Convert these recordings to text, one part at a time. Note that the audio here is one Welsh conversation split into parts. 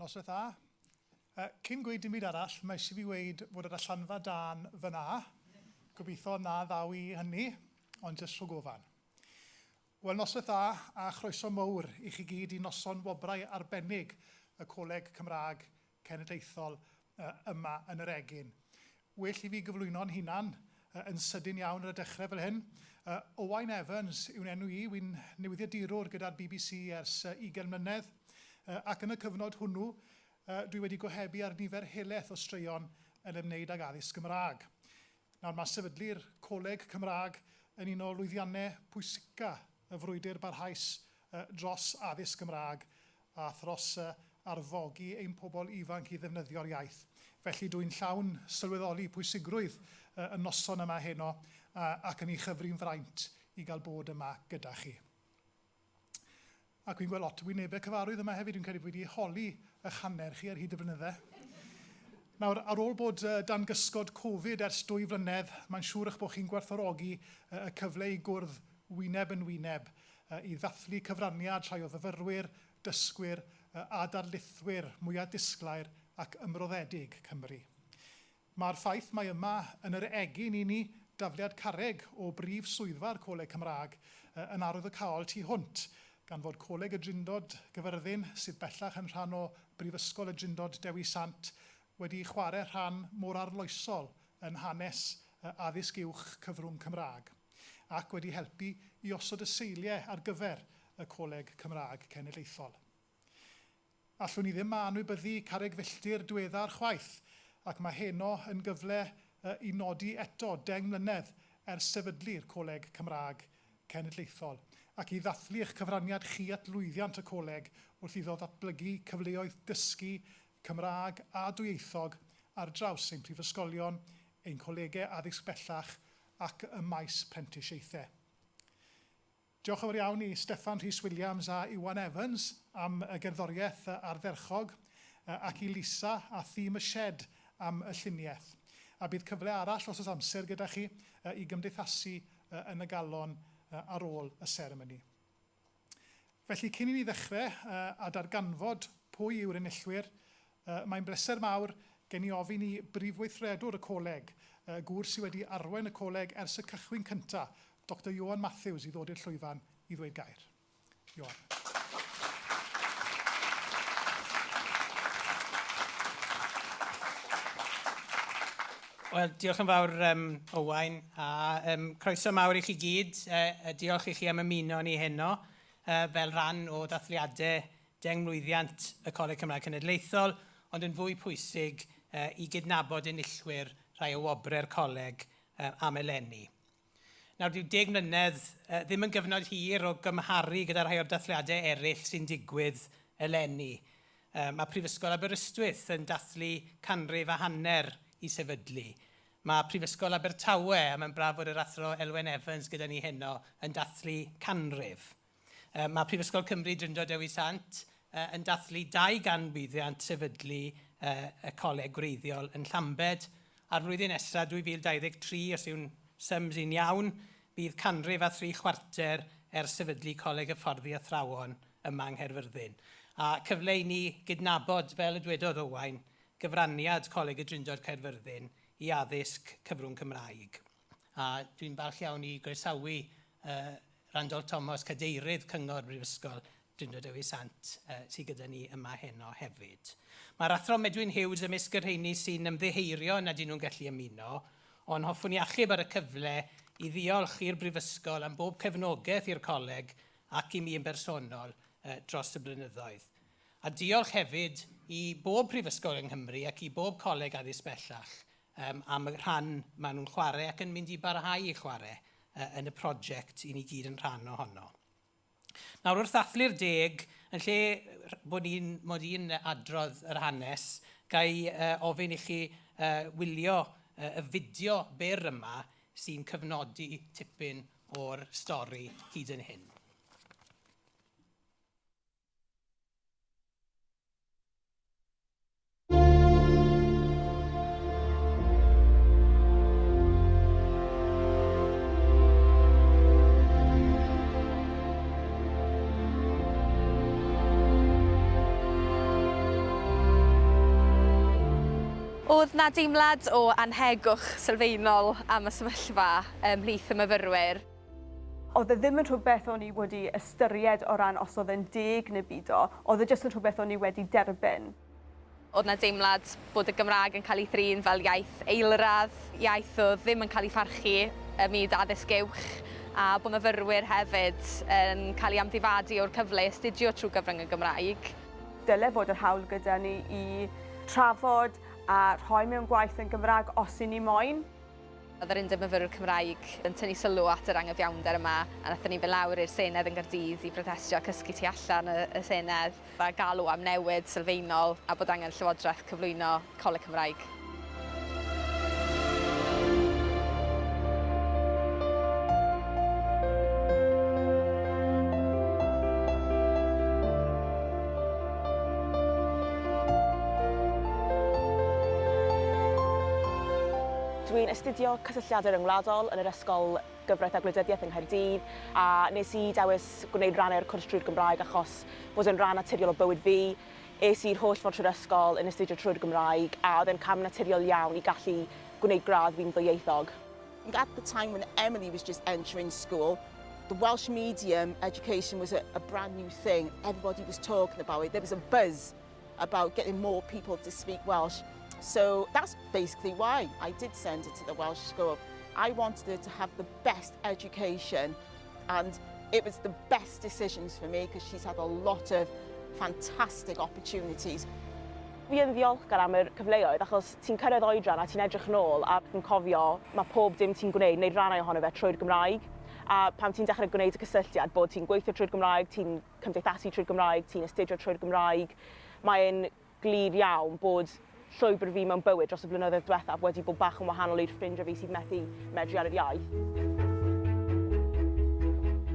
Noswaith dda. Cyn gweud dim byd arall, mae eisiau fi weud fod yr allanfa dân fyna. Gobeithio na ddaw i hynny, ond jyst rhag ofan. Wel, noswaith dda a chroeso mowr i chi gyd i noson wobrau arbennig y Coleg Cymraeg Cenedlaethol yma yn yr Egin. Well i fi gyflwyno'n hunan yn sydyn iawn ar y dechrau fel hyn. Owain Evans yw'n enw i, wy'n newyddiadurwr gyda'r BBC ers 20 mlynedd, ac yn y cyfnod hwnnw dwi wedi gohebu ar nifer helaeth o straeon yn ymwneud ag addysg Gymraeg. Nawr mae sefydlu'r Coleg Cymraeg yn un o lwyddiannau pwysica y frwydr barhaus dros addysg Gymraeg a thros arfogi ein pobl ifanc i ddefnyddio'r iaith. Felly dw i'n llawn sylweddoli pwysigrwydd y noson yma heno ac yn ei chyfri'n fraint i gael bod yma gyda chi. Ac wi'n gweld lot o wynebau cyfarwydd yma hefyd, dwi'n credu bod fi wedi holi eich hanner chi ar hyd y blynydde. Nawr, ar ôl bod dan gysgod Covid ers dwy flynedd, mae'n siŵr eich bod chi'n gwerthfawrogi y cyfle i gwrdd wyneb yn wyneb i ddathlu cyfraniad rhai o fyfyrwyr, dysgwyr a darlithwyr mwyaf disglair ac ymroddedig Cymru. Mae'r ffaith mai yma yn yr egin i ni dafliad carreg o brif swyddfa'r Coleg Cymraeg yn arwyddocaol tu hwnt, gan fod Coleg y Drindod Gyfyrddin, sydd bellach yn rhan o Brifysgol y Drindod Dewi Sant, wedi chwarae rhan mor arloesol yn hanes addysg uwch cyfrwng Cymraeg, ac wedi helpu i osod y seiliau ar gyfer y Coleg Cymraeg Cenedlaethol. Allwn ni ddim anwybyddu carreg filltir diweddar chwaith, ac mae heno yn gyfle i nodi eto 10 mlynedd ers sefydlu'r Coleg Cymraeg Cenedlaethol, ac i ddathlu eich cyfraniad chi at lwyddiant y Coleg wrth iddo ddatblygu cyfleoedd dysgu Cymraeg a dwyieithog ar draws ein prifysgolion, ein colegau addysg bellach ac ym maes prentisiaethau. Diolch yn fawr iawn i Steffan Rhys Williams a Iwan Evans am y gerddoriaeth ardderchog, ac i Lisa a thîm y Shed am y lluniaeth. A bydd cyfle arall os oes amser gyda chi i gymdeithasu yn y galon ar ôl y seremoni. Felly, cyn i ni ddechrau a darganfod pwy yw'r enillwyr, mae'n bleser mawr gen i ofyn i Brif Weithredwr y Coleg, y gŵr sydd wedi arwain y Coleg ers y cychwyn cyntaf, Doctor Ioan Matthews, i ddod i'r llwyfan i ddweud gair. Ioan. Wel, diolch yn fawr, Owain, a croeso mawr i chi gyd. Diolch i chi am ymuno ni heno fel rhan o ddathliadau dengmlwyddiant y Coleg Cymraeg Cenedlaethol, ond yn fwy pwysig i gydnabod enillwyr rhai o wobrau'r coleg am eleni. Nawr, dyw 10 mlynedd ddim yn gyfnod hir o gymharu gyda rhai o'r dathliadau eraill sy'n digwydd eleni. Mae Prifysgol Aberystwyth yn dathlu canrif a hanner i sefydlu. Mae Prifysgol Abertawe, a mae'n braf bod yr Athro Elwen Evans gyda ni heno, yn dathlu canrif. Mae Prifysgol Cymru Drindod Dewi Sant yn dathlu 200 mlwyddiant sefydlu y coleg gwreiddiol yn Llambed, a'r flwyddyn nesaf, 2023, os yw'n syms i'n iawn, bydd canrif a thri chwarter ers sefydlu Coleg Hyfforddi Athrawon yma yng Nghaerfyrddin. A cyfle i ni gydnabod, fel y dwedodd Owain, gyfraniad Coleg y Drindod Caerfyrddin i addysg cyfrwng Cymraeg. A dwi'n falch iawn i groesawu Randolph Thomas, Cadeirydd Cyngor Brifysgol Drindod Dewi Sant, sydd gyda ni yma heno hefyd. Mae'r Athro Medwin Hughes ymysg y rheini sy'n ymddiheurio nad y'n nhw'n gallu ymuno, ond hoffwn i achub ar y cyfle i ddiolch i'r Brifysgol am bob cefnogaeth i'r Coleg ac i mi yn bersonol dros y blynyddoedd. A diolch hefyd i bob prifysgol yng Nghymru ac i bob coleg addysg bellach am y rhan maen nhw'n chwarae ac yn mynd i barhau i chwarae yn y prosiect i ni gyd yn rhan ohono. Nawr, wrth ddathlu'r deg, yn lle bod ni'n, mod i'n adrodd yr hanes, ga i ofyn i chi wylio y fideo byr yma sy'n cyfnodi tipyn o'r stori hyd yn hyn. Oedd 'na deimlad o annhegwch sylfaenol am y sefyllfa ymhlith y myfyrwyr. Oedd e ddim yn rhywbeth o'n i wedi ystyried o ran os oedd e'n deg neu bido, oedd e jyst yn rhywbeth o'n i wedi derbyn. Oedd 'na deimlad bod y Gymraeg yn cael ei thrin fel iaith eilradd, iaith oedd ddim yn cael ei pharchu ym myd addysg uwch, a bod myfyrwyr hefyd yn cael eu amddifadu o'r cyfle i astudio trwy gyfrwng y Gymraeg. Dyle fod yr hawl gyda ni i trafod a rhoi mewn gwaith yn Gymraeg os 'y ni moyn. Oedd yr Undeb Myfyrwyr Cymraeg yn tynnu sylw at yr anghyfiawnder yma a wnaethon ni fynd lawr i'r Senedd yn Gaerdydd i brotestio a cysgu tu allan y, y Senedd a galw am newid sylfaenol a bod angen Llywodraeth cyflwyno Coleg Cymraeg. Dwi'n astudio cysylltiadau ryngwladol yn yr Ysgol Gyfraith a Gwleidyddiaeth yng Nghaerdydd a nes i dewis gwneud rhannau'r cwrs trwy'r Gymraeg achos bod e'n rhan naturiol o bywyd fi. Es i'r holl ffordd trwy'r ysgol yn astudio trwy'r Gymraeg a oedd e'n cam naturiol iawn i gallu gwneud gradd fi'n ddwyieithog. At the time when Emily was just entering school, the Welsh medium education was a, a brand new thing. Everybody was talking about it. There was a buzz about getting more people to speak Welsh. So that's basically why I did send her to the Welsh school. I wanted her to have the best education and it was the best decisions for me because she's had a lot of fantastic opportunities. Fi yn ddiolchgar am yr cyfleoedd achos ti'n cyrraedd oedran a ti'n edrych nôl a yn cofio mae pob dim ti'n gwneud neu rannau ohono fe trwy'r Gymraeg. A pan ti'n dechrau gwneud y cysylltiad bod ti'n gweithio trwy'r Gymraeg, ti'n cymdeithasu trwy'r Gymraeg, ti'n astudio trwy'r Gymraeg, mae'n glir iawn bod llwybr fi mewn bywyd dros y blynyddoedd diwethaf wedi bod bach yn wahanol i'r ffrindiau fi sydd methu medru ar yr iaith.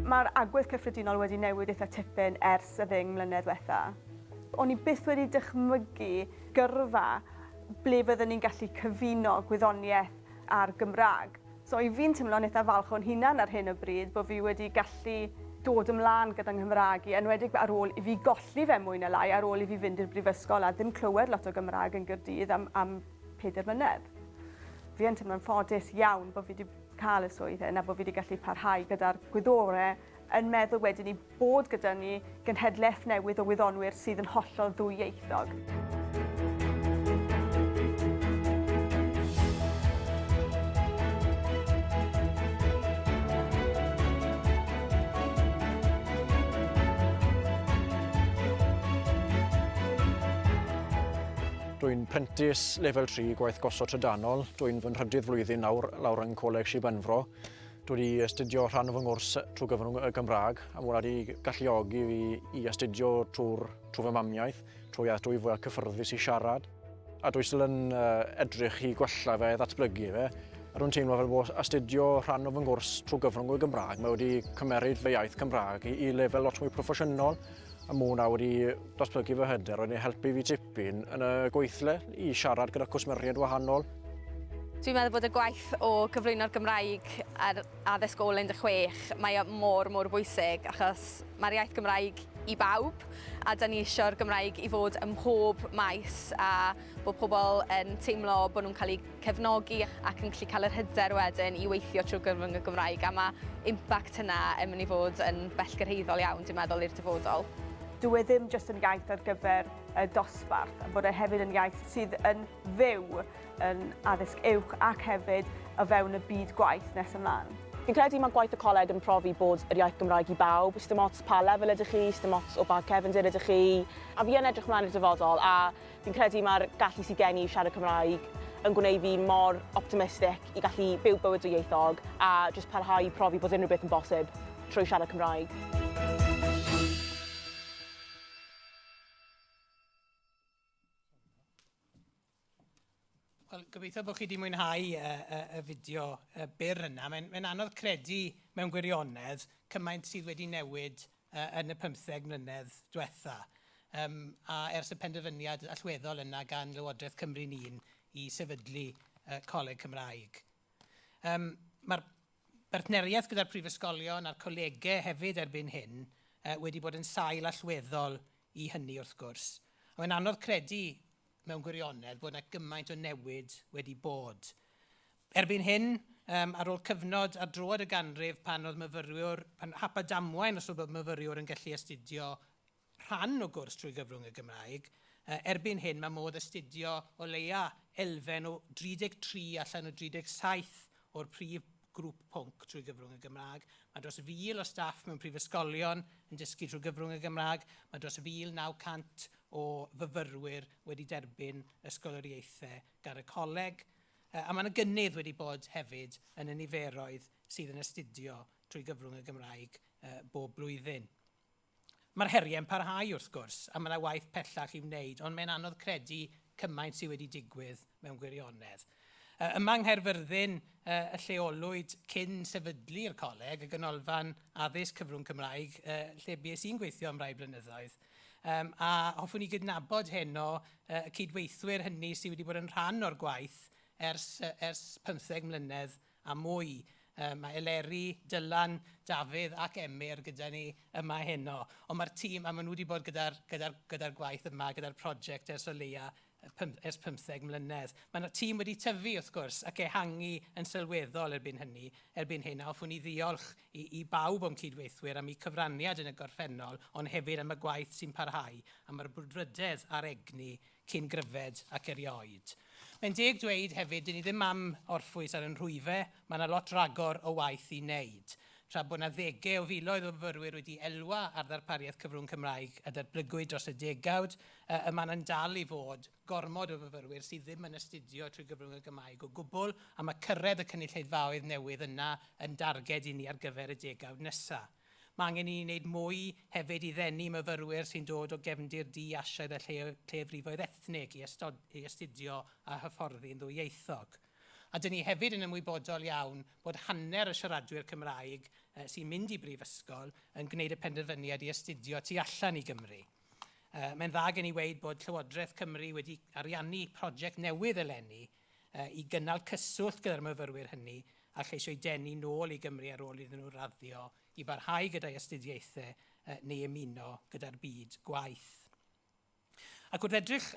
Mae'r agwedd cyffredinol wedi newid eitha tipyn ers y 10 mlynedd diwetha. O'n i byth wedi dychmygu gyrfa ble fyddwn ni'n gallu cyfuno gwyddoniaeth a'r Gymraeg. So i fi'n teimlo'n eitha falch o'n hunan ar hyn o bryd bod fi wedi gallu dod ymlaen gyda Nghymraeg i, enwedig ar ôl i fi golli fe mwy na lai, ar ôl i fi fynd i'r brifysgol a ddim clywed lot o Gymraeg yn Gaerdydd am, am 4 mlynedd. Fi yn teimlo'n ffodus iawn bod fi wedi cael y swydd hyn a bod fi wedi gallu parhau gyda'r gwyddorau yn meddwl wedyn ni bod gyda ni genhedlaeth newydd o wyddonwyr sydd yn hollol ddwyieithog. Dwi'n prentis lefel 3 gwaith gosod trydanol. Dwi'n fy nhrydydd flwyddyn nawr lawr yn Coleg Sir Benfro. Dwi wedi astudio rhan o fy nghwrs trwy gyfrwng y Gymraeg a mae hwnna wedi galluogi fi i astudio trwy'r, trwy fy mamiaith, trwy iaith dwi fwyaf cyffyrddus i siarad. A dwi still yn edrych i gwella fe, ddatblygu fe. A dwi'n teimlo fel bod astudio rhan o fy nghwrs trwy gyfrwng y Gymraeg, mae wedi cymeryd fy iaith Cymraeg i, i lefel lot mwy proffesiynol a mae hwnna wedi datblygu fy hyder, wedi helpu fi tipyn yn y gweithle i siarad gyda cwsmeriaid wahanol. Dwi'n meddwl bod y gwaith o gyflwyno'r Gymraeg ar addysg ôl 16, mae o mor, mor bwysig achos mae'r iaith Gymraeg i bawb a da ni eisiau'r Gymraeg i fod ym mhob maes a bod pobl yn teimlo bod nhw'n cael eu cefnogi ac yn gallu cael yr hyder wedyn i weithio trwy gyfrwng y Gymraeg a mae impact hynna yn mynd i fod yn bellgyrhaeddol iawn, dwi'n meddwl, i'r dyfodol. Dyw e ddim jyst yn iaith ar gyfer y dosbarth, bod e hefyd yn iaith sydd yn fyw yn addysg uwch ac hefyd o fewn y byd gwaith nes ymlaen. Fi'n credu mae gwaith y coleg yn profi bod yr iaith Gymraeg i bawb, sdim ots pa lefel ydych chi, sdim ots o ba cefndir ydych chi. A fi yn edrych mlaen i'r dyfodol a fi'n credu mae'r gallu sydd gen i i siarad Cymraeg yn gwneud fi mor optimistic i gallu byw bywyd dwyieithog a jyst parhau i profi bod unrhyw beth yn bosib trwy siarad Cymraeg. Wel, gobeithio bod chi wedi mwynhau y, y, y fideo y byr yna. Mae'n mae anodd credu mewn gwirionedd cymaint sydd wedi newid uh, yn y 15 mlynedd diwetha. Um, a ers y penderfyniad allweddol yna gan Lywodraeth Cymru'n un i sefydlu uh, Coleg Cymraeg. Um, Mae'r bartneriaeth gyda'r prifysgolion a'r colegau hefyd erbyn hyn uh, wedi bod yn sail allweddol i hynny wrth gwrs. A mae'n anodd credu mewn gwirionedd bod yna gymaint o newid wedi bod. Erbyn hyn, um, ar ôl cyfnod ar droad y ganrif pan oedd myfyriwr, pan hap a damwain os oedd myfyriwr yn gallu astudio rhan o gwrs trwy gyfrwng y Gymraeg, erbyn hyn mae modd astudio o leia elfen o 33 allan o 37 o'r prif grŵp pwnc trwy gyfrwng y Gymraeg. Mae dros 1,000 o staff mewn prifysgolion yn dysgu trwy gyfrwng y Gymraeg. Mae dros 1,900 o fyfyrwyr wedi derbyn ysgoloriaethau gan y coleg. A mae yna gynnydd wedi bod hefyd yn y niferoedd sydd yn astudio trwy gyfrwng y Gymraeg bob blwyddyn. Mae'r heriau'n parhau, wrth gwrs, a mae yna waith pellach i'w wneud, ond mae'n anodd credu cymaint sydd wedi digwydd mewn gwirionedd. Yma yng Nghaerfyrddin y lleolwyd cyn sefydlu'r coleg, y Ganolfan Addysg Cyfrwng Cymraeg, lle bues i'n gweithio am rai blynyddoedd. A hoffwn i gydnabod heno y cydweithwyr hynny sydd wedi bod yn rhan o'r gwaith ers, ers 15 mlynedd a mwy. Mae Eleri, Dylan, Dafydd ac Emyr gyda ni yma heno. Ond mae'r tîm, a maen nhw wedi bod gyda'r gyda, gyda gwaith yma, gyda'r prosiect ers o leia ers 15 mlynedd. Mae'r tîm wedi tyfu, wrth gwrs, ac ehangu yn sylweddol erbyn hynny, erbyn hyn, a hoffwn i ddiolch i, i bawb o'm cydweithwyr am eu cyfraniad yn y gorffennol, ond hefyd am y gwaith sy'n parhau, am yr brwdfrydedd a'r egni cyn gryfed ac erioed. Mae'n deg dweud hefyd, dyn ni ddim am orffwys ar yn rhwyfe, mae yna lot ragor o waith i wneud. Tra bod yna ddegau o filoedd o fyfyrwyr wedi elwa ar ddarpariaeth cyfrwng Cymraeg a datblygwyd dros y degawd, y mae yna'n dal i fod gormod o fyfyrwyr sydd ddim yn astudio trwy gyfrwng y Gymraeg o gwbl, a mae cyrraedd y cynulleidfaoedd newydd yna yn darged i ni ar gyfer y degawd nesaf. Mae angen i ni wneud mwy hefyd i ddenu myfyrwyr sy'n dod o gefndir du, Asiaidd a lleiafrifoedd ethnig i, i astudio a hyfforddi'n ddwyieithog. A dyn ni hefyd yn ymwybodol iawn bod hanner y siaradwyr Cymraeg sy'n mynd i brifysgol yn gwneud y penderfyniad i astudio tu allan i Gymru. Mae'n dda gen i weud bod Llywodraeth Cymru wedi ariannu prosiect newydd eleni i gynnal cyswllt gyda'r myfyrwyr hynny a cheisio eu denu nôl i Gymru ar ôl iddyn nhw raddio i barhau gyda'i astudiaethau neu ymuno gyda'r byd gwaith. Ac wrth edrych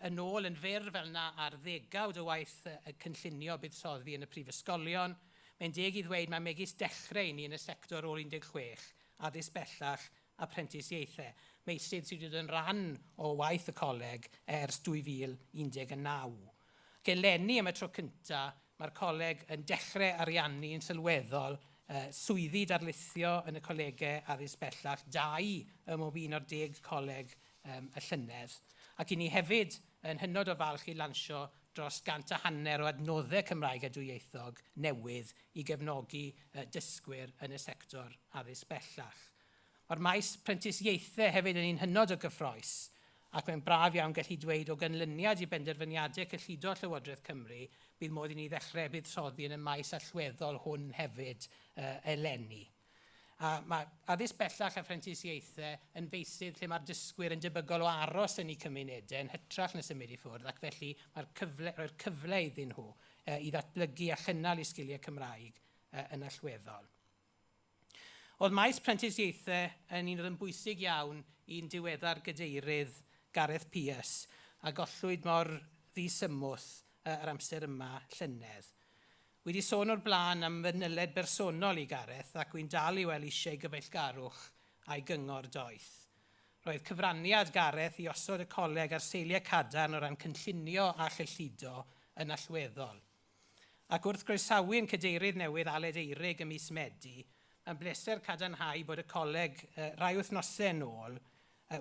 yn ôl yn fyr fel yna ar ddegawd o waith y cynllunio buddsoddi yn y prifysgolion, mae'n deg i ddweud mai megis dechrau i ni yn y sector ôl 16, addysg bellach a phrentisiaethau, meysydd sydd wedi dod yn rhan o waith y coleg ers 2019. Ac eleni am y tro cyntaf, mae'r coleg yn dechrau ariannu yn sylweddol swyddi darlithio yn y colegau addysg bellach, dau ym mhob un o'r deg coleg y llynedd. Ac i ni hefyd yn hynod o falch i lansio dros gant a hanner o adnoddau Cymraeg a dwyieithog newydd i gefnogi dysgwyr yn y sector addysg bellach. Mae'r maes prentisiaethau hefyd yn un hynod o gyffrous, ac mae'n braf iawn gallu dweud o ganlyniad i benderfyniadau cyllido Llywodraeth Cymru, bydd modd i ni ddechrau buddsoddi yn y maes allweddol hwn hefyd eleni. A mae addysg bellach a phrentisiaethau yn feysydd lle mae'r dysgwyr yn debygol o aros yn eu cymunedau yn hytrach na symud i ffwrdd, ac felly mae'r cyfle, rhoi'r cyfle iddyn nhw i ddatblygu a chynnal eu sgiliau Cymraeg yn allweddol. Oedd maes prentisiaethau yn un oedd yn bwysig iawn i'n diweddar gadeirydd Gareth Pearce, a gollwyd mor ddisymwth yr amser yma llynedd. Wi 'di sôn o'r blaen am fy nyled bersonol i Gareth ac wi'n dal i weld eisiau ei gyfeillgarwch a'i gyngor doeth. Roedd cyfraniad Gareth i osod y coleg ar seiliau cadarn o ran cynllunio a chyllido yn allweddol. Ac wrth groesawu'n cadeirydd newydd Aled Eurig ym mis Medi, mae'n bleser cadarnhau bod y coleg rai wythnosau yn ôl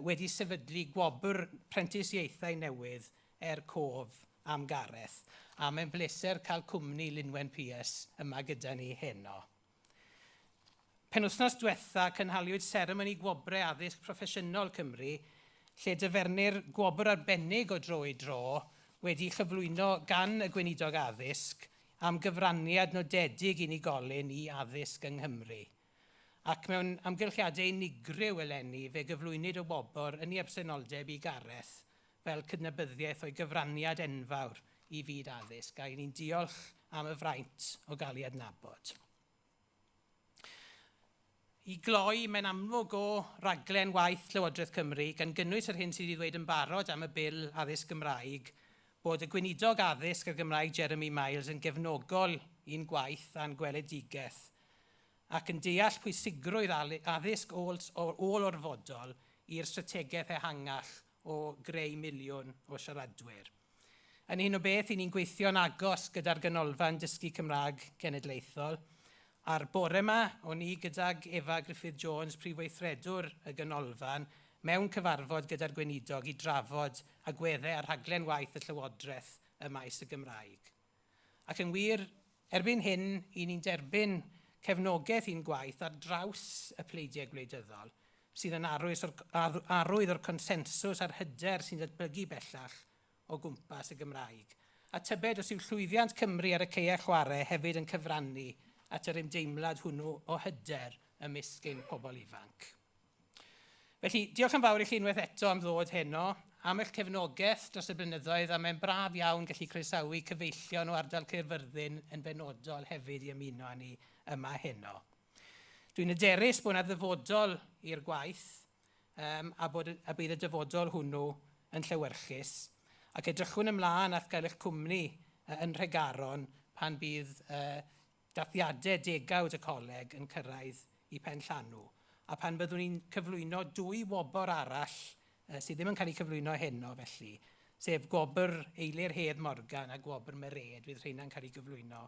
wedi sefydlu gwobr prentisiaethau newydd er cof am Gareth, a mae'n bleser cael cwmni Lynwen Pierce yma gyda ni heno. Penwythnos diwetha, cynhaliwyd seremoni Gwobrau Addysg Proffesiynol Cymru, lle dyfernir gwobr arbennig o dro i dro wedi'i chyflwyno gan y Gweinidog Addysg am gyfraniad nodedig unigolyn i addysg yng Nghymru. Ac mewn amgylchiadau unigryw eleni, fe gyflwynwyd y wobr yn ei absenoldeb i Gareth fel cydnabyddiaeth o'i gyfraniad enfawr i fyd addysg, a 'y ni'n diolch am y fraint o gael ei adnabod. I gloi, mae'n amlwg o raglen waith Llywodraeth Cymru, gan gynnwys yr hyn sydd wedi ddweud yn barod am y Bil Addysg Gymraeg, bod y Gweinidog Addysg a'r Gymraeg Jeremy Miles yn gefnogol i'n gwaith a'n gweledigaeth, ac yn deall pwysigrwydd addysg ôl-orfodol i'r strategaeth ehangach o greu miliwn o siaradwyr. Yn hyn o beth, i ni'n gweithio'n agos gyda'r Ganolfan Dysgu Cymraeg Genedlaethol, a'r bore yma, o'n i gydag Efa Gruffudd Jones, Prif Weithredwr y Ganolfan, mewn cyfarfod gyda'r Gweinidog i drafod agweddau ar rhaglen waith y Llywodraeth ym maes y Gymraeg. Ac yn wir, erbyn hyn, i ni'n derbyn cefnogaeth i'n gwaith ar draws y pleidiau gwleidyddol, sydd yn arwys o'r, arwydd o'r consensws a'r hyder sy'n datblygu bellach o gwmpas y Gymraeg. A tybed os yw llwyddiant Cymru ar y caeau chwarae hefyd yn cyfrannu at yr ymdeimlad hwnnw o hyder ymysg ein pobl ifanc. Felly, diolch yn fawr i chi unwaith eto am ddod heno, am eich cefnogaeth dros y blynyddoedd, a mae'n braf iawn gallu croesawu cyfeillion o ardal Caerfyrddin yn benodol hefyd i ymuno â ni yma heno. Dwi'n hyderus bod yna ddyfodol i'r gwaith, um, a, bod, a bydd y dyfodol hwnnw yn llewyrchus, ac edrychwn ymlaen at gael eich cwmni yn Nhregaron pan bydd uh, dathliadau degawd y coleg yn cyrraedd i Pen Llanw, a phan byddwn ni'n cyflwyno dwy wobr arall sydd ddim yn cael eu cyflwyno heno felly, sef gwobr Eilir Hedd Morgan a gwobr Mered, fydd rheina'n cael eu cyflwyno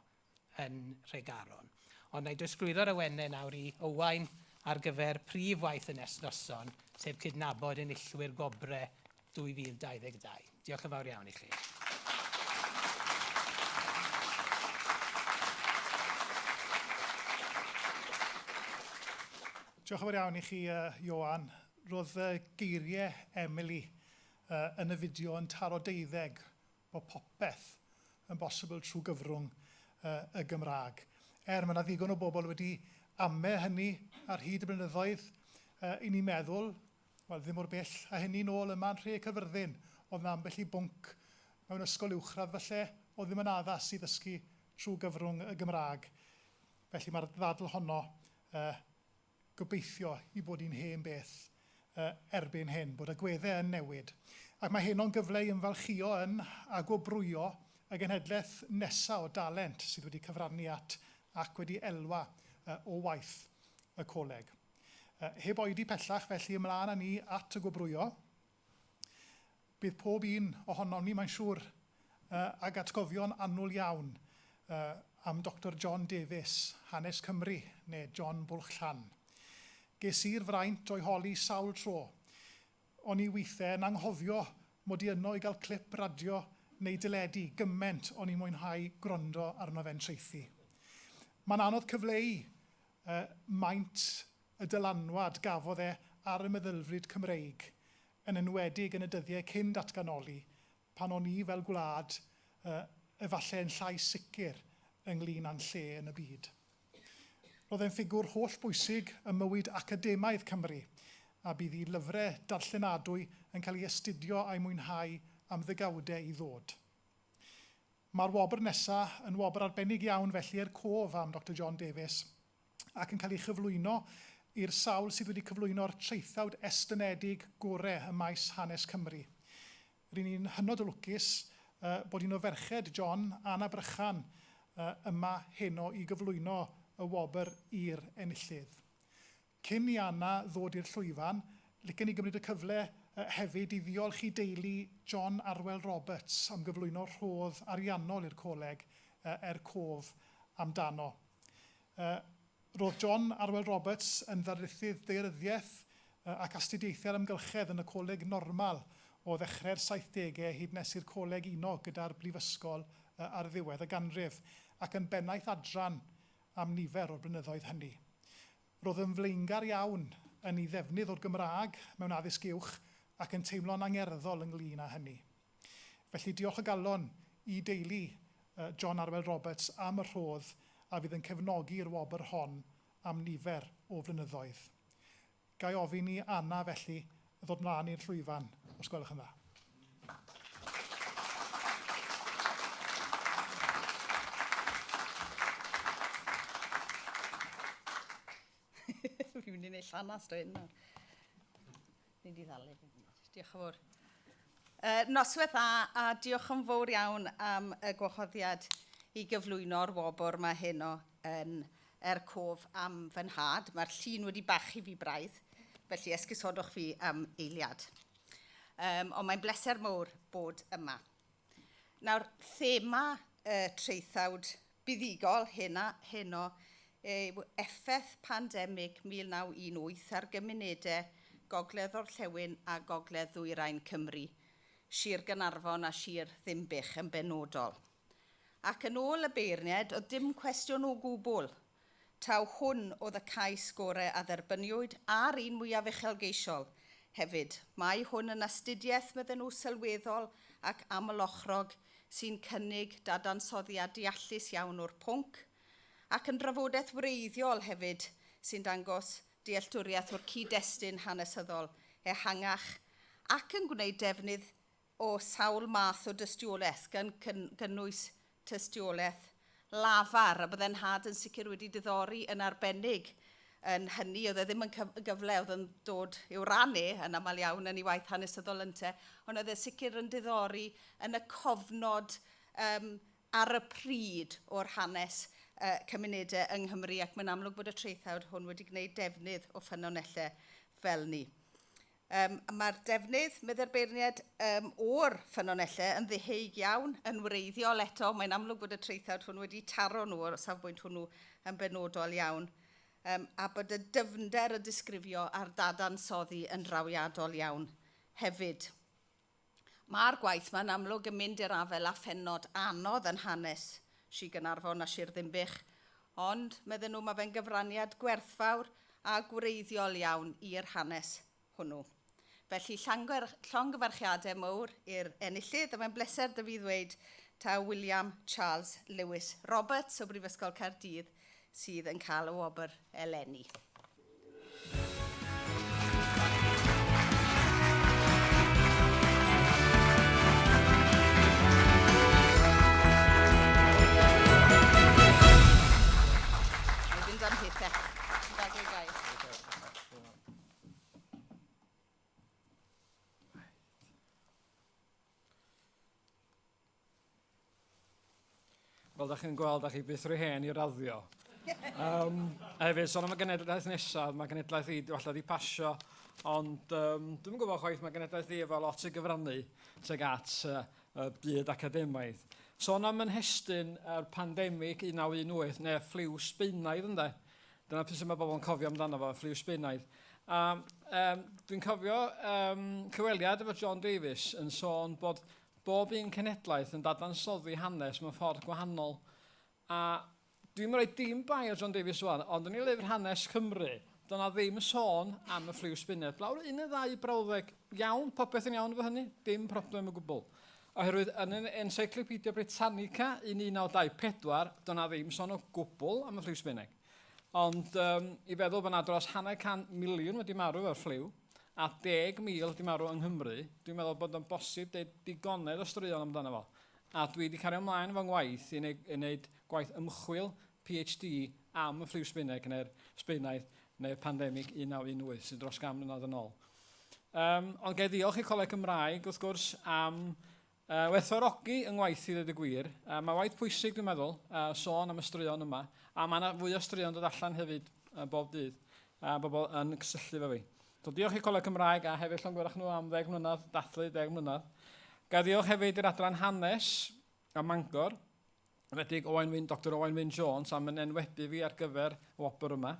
yn Nhregaron. Ond na i drosglwyddo'r awenau nawr i Owain ar gyfer prif waith y nes noson, sef cydnabod enillwyr gwobrau 2022. Diolch yn fawr iawn i chi. Diolch yn fawr iawn i chi, uh, Ioan. Roedd uh, geiriau Emily uh, yn y fideo yn taro deuddeg bod popeth yn bosibl trwy gyfrwng uh, y Gymraeg. Er mae yna ddigon o bobl wedi ame hynny ar hyd y blynyddoedd, uh, i ni'n meddwl Wel, ddim mor bell a hynny nôl yma yn Nhre Caerfyrddin, oedd 'na ambell i bwnc mewn ysgol uwchradd falle oedd ddim yn addas i ddysgu trwy gyfrwng y Gymraeg. Felly mae'r ddadl honno, uh, gobeithio i bod hi'n hen beth uh, erbyn hyn, bod agweddau yn newid. Ac mae heno'n gyfle i ymfalchïo yn a gwobrwyo y genhedlaeth nesaf o dalent sydd wedi cyfrannu at ac wedi elwa uh, o waith y coleg. Heb oedi pellach, felly ymlaen â ni at y gwobrwyo. Bydd pob un ohonom ni, mae'n siŵr, ag atgofion annwyl iawn am Doctor John Davies, Hanes Cymru, neu John Bwlch Llan. Ges i'r fraint o'i holi sawl tro. O'n i weithiau yn anghofio mod i yno i gael clip radio neu deledu, gymaint o'n i'n mwynhau gwrando arno fe'n traethu. Mae'n anodd cyfleu maint y dylanwad gafodd e ar y meddylfryd Cymreig, yn enwedig yn y dyddiau cyn datganoli, pan o'n ni fel gwlad efallai yn llai sicr ynglŷn â'n lle yn y byd. Roedd e'n ffigwr holl-bwysig ym mywyd academaidd Cymru, a bydd ei lyfrau darllenadwy yn cael eu astudio a'u mwynhau am ddegawdau i ddod. Mae'r wobr nesa yn wobr arbennig iawn felly er cof am Doctor John Davies ac yn cael ei chyflwyno i'r sawl sydd wedi cyflwyno'r traethawd estynedig gore ym maes hanes Cymru. Ry'n ni'n hynod o lwcus bod un o ferched John, Anna Brychan, yma heno i gyflwyno y wobr i'r enillydd. Cyn i Anna ddod i'r llwyfan, licen i gymryd y cyfle hefyd i ddiolch i deulu John Arwel Roberts am gyflwyno rhodd ariannol i'r coleg er cof amdano. Roedd John Arwel Roberts yn ddarlithydd daearyddiaeth ac astudiaethau'r amgylchedd yn y Coleg Normal o ddechrau'r saithdegau hyd nes i'r coleg uno gyda'r brifysgol ar ddiwedd y ganrif, ac yn bennaeth adran am nifer o'r blynyddoedd hynny. Roedd yn flaengar iawn yn ei ddefnydd o'r Gymraeg mewn addysg uwch ac yn teimlo'n angerddol ynglŷn â hynny. Felly diolch o galon i deulu John Arwel Roberts am y rhodd a fydd yn cefnogi'r wobr hon am nifer o flynyddoedd. Ga i ofyn i Anna felly ddod mlaen i'r llwyfan, os gwelwch yn dda. Fi'n gwneud llanast o hyn nawr. Ni wedi ddal e. Diolch yn fawr. Noswaith dda a diolch yn fawr iawn am y gwahoddiad i gyflwyno'r wobr mae heno yn er cof am fy nhad. Mae'r llun wedi bachu fi braidd, felly esgusodwch fi am eiliad. Ond mae'n bleser mawr bod yma. Nawr, thema y traethawd buddugol hena, heno yw effaith pandemig 1918 ar gymunedau Gogledd Orllewin a Gogledd Ddwyrain Cymru, Sir Gaernarfon a Sir Ddinbych yn benodol. Ac yn ôl y beirniaid, oedd dim cwestiwn o gwbl taw hwn oedd y cais gorau a dderbyniwyd a'r un mwyaf uchelgeisiol hefyd. Mae hwn yn astudiaeth, medden nhw, sylweddol ac amlochrog sy'n cynnig dadansoddiad deallus iawn o'r pwnc, ac yn drafodaeth wreiddiol hefyd sy'n dangos dealltwriaeth o'r cyd-destun hanesyddol ehangach ac yn gwneud defnydd o sawl math o dystiolaeth, gan gynnwys tystiolaeth lafar, a bydde'n nhad yn sicr wedi diddori yn arbennig yn hynny. Oedd e ddim yn gyfle oedd yn dod i'w ran e yn aml iawn yn ei waith hanesyddol ynte, ond oedd e sicr yn diddori yn y cofnod um, ar y pryd o'r hanes cymunedau yng Nghymru, ac mae'n amlwg bod y traethawd hwn wedi gwneud defnydd o ffynonellau fel ni. Mae'r defnydd, meddai'r beirniaid, o'r ffynonellau yn ddeheuig iawn, yn wreiddiol eto. Mae'n amlwg bod y traethawd hwn wedi taro nhw o'r safbwynt hwnnw yn benodol iawn, a bod y dyfnder y disgrifio a'r dadansoddi yn drawiadol iawn hefyd. Mae'r gwaith 'ma'n amlwg yn mynd i'r afael â phennod anodd yn hanes Sir Gaernarfon a Sir Ddinbych, ond, medden nhw, mae fe'n gyfraniad gwerthfawr a gwreiddiol iawn i'r hanes hwnnw. Felly, llongyfarchiadau mawr i'r enillydd, a mae'n bleser 'da fi ddweud taw William Charles Lewis Roberts o Brifysgol Caerdydd sydd yn cael y wobr eleni. Fel da chi'n gweld, da chi byth rhy hen i raddio. A hefyd, sôn am y genedlaeth nesaf, mae genedlaeth i falle di pasio, ond dwi'm yn gwybod chwaith, mae genedlaeth i efo lot i gyfrannu tuag at y byd academaidd. Sôn am yn nhestun yr pandemig 1918, neu ffliw Sbaenaidd ynde, dyna peth sydd mae bobl yn cofio amdano fo, ffliw Sbaenaidd. A dwi'n cofio cyfweliad efo John Davies yn sôn bod bob un cenhedlaeth yn dadansoddi hanes mewn ffordd gwahanol. A dwi'm yn rhoi dim bai ar John Davies wan, ond yn ei lyfr Hanes Cymru, doedd 'na ddim sôn am y ffliw Sbaenaidd. Blaw'r un neu ddau brawddeg, iawn, popeth yn iawn efo hynny, dim problem o gwbl. Oherwydd yn yr Encyclopedia Britannica 1924, doedd 'na ddim sôn o gwbl am y ffliw Sbaeneg. Ond i feddwl bod 'na dros hanner can miliwn wedi marw efo'r ffliw, a 10,000 wedi marw yng Nghymru, dwi'n meddwl bod o'n bosib deud digonedd o straeon amdano fo. A dwi wedi cario ymlaen efo ngwaith i wneud, i wneud gwaith ymchwil PhD am y ffliw Sbaeneg neu'r Sbaenaidd neu'r pandemig 1918 sydd dros gan mlynedd yn ôl. Ond ga i ddiolch i Coleg Cymraeg wrth gwrs am werthfawrogi yng ngwaith i ddweud y gwir. Mae waith pwysig dwi'n meddwl, sôn am y straeon yma, a mae yna fwy o straeon dod allan hefyd bob dydd, a bobl yn cysylltu efo fi. So diolch i Coleg Cymraeg a hefyd llongyfarch nhw am ddeg mlynedd, dathlu deg mlynedd. Ga i ddiolch hefyd i'r adran hanes ym Mangor, enwedig Owain Wyn, Doctor Owain Wyn Jones am yn enwebu fi ar gyfer y wobr yma.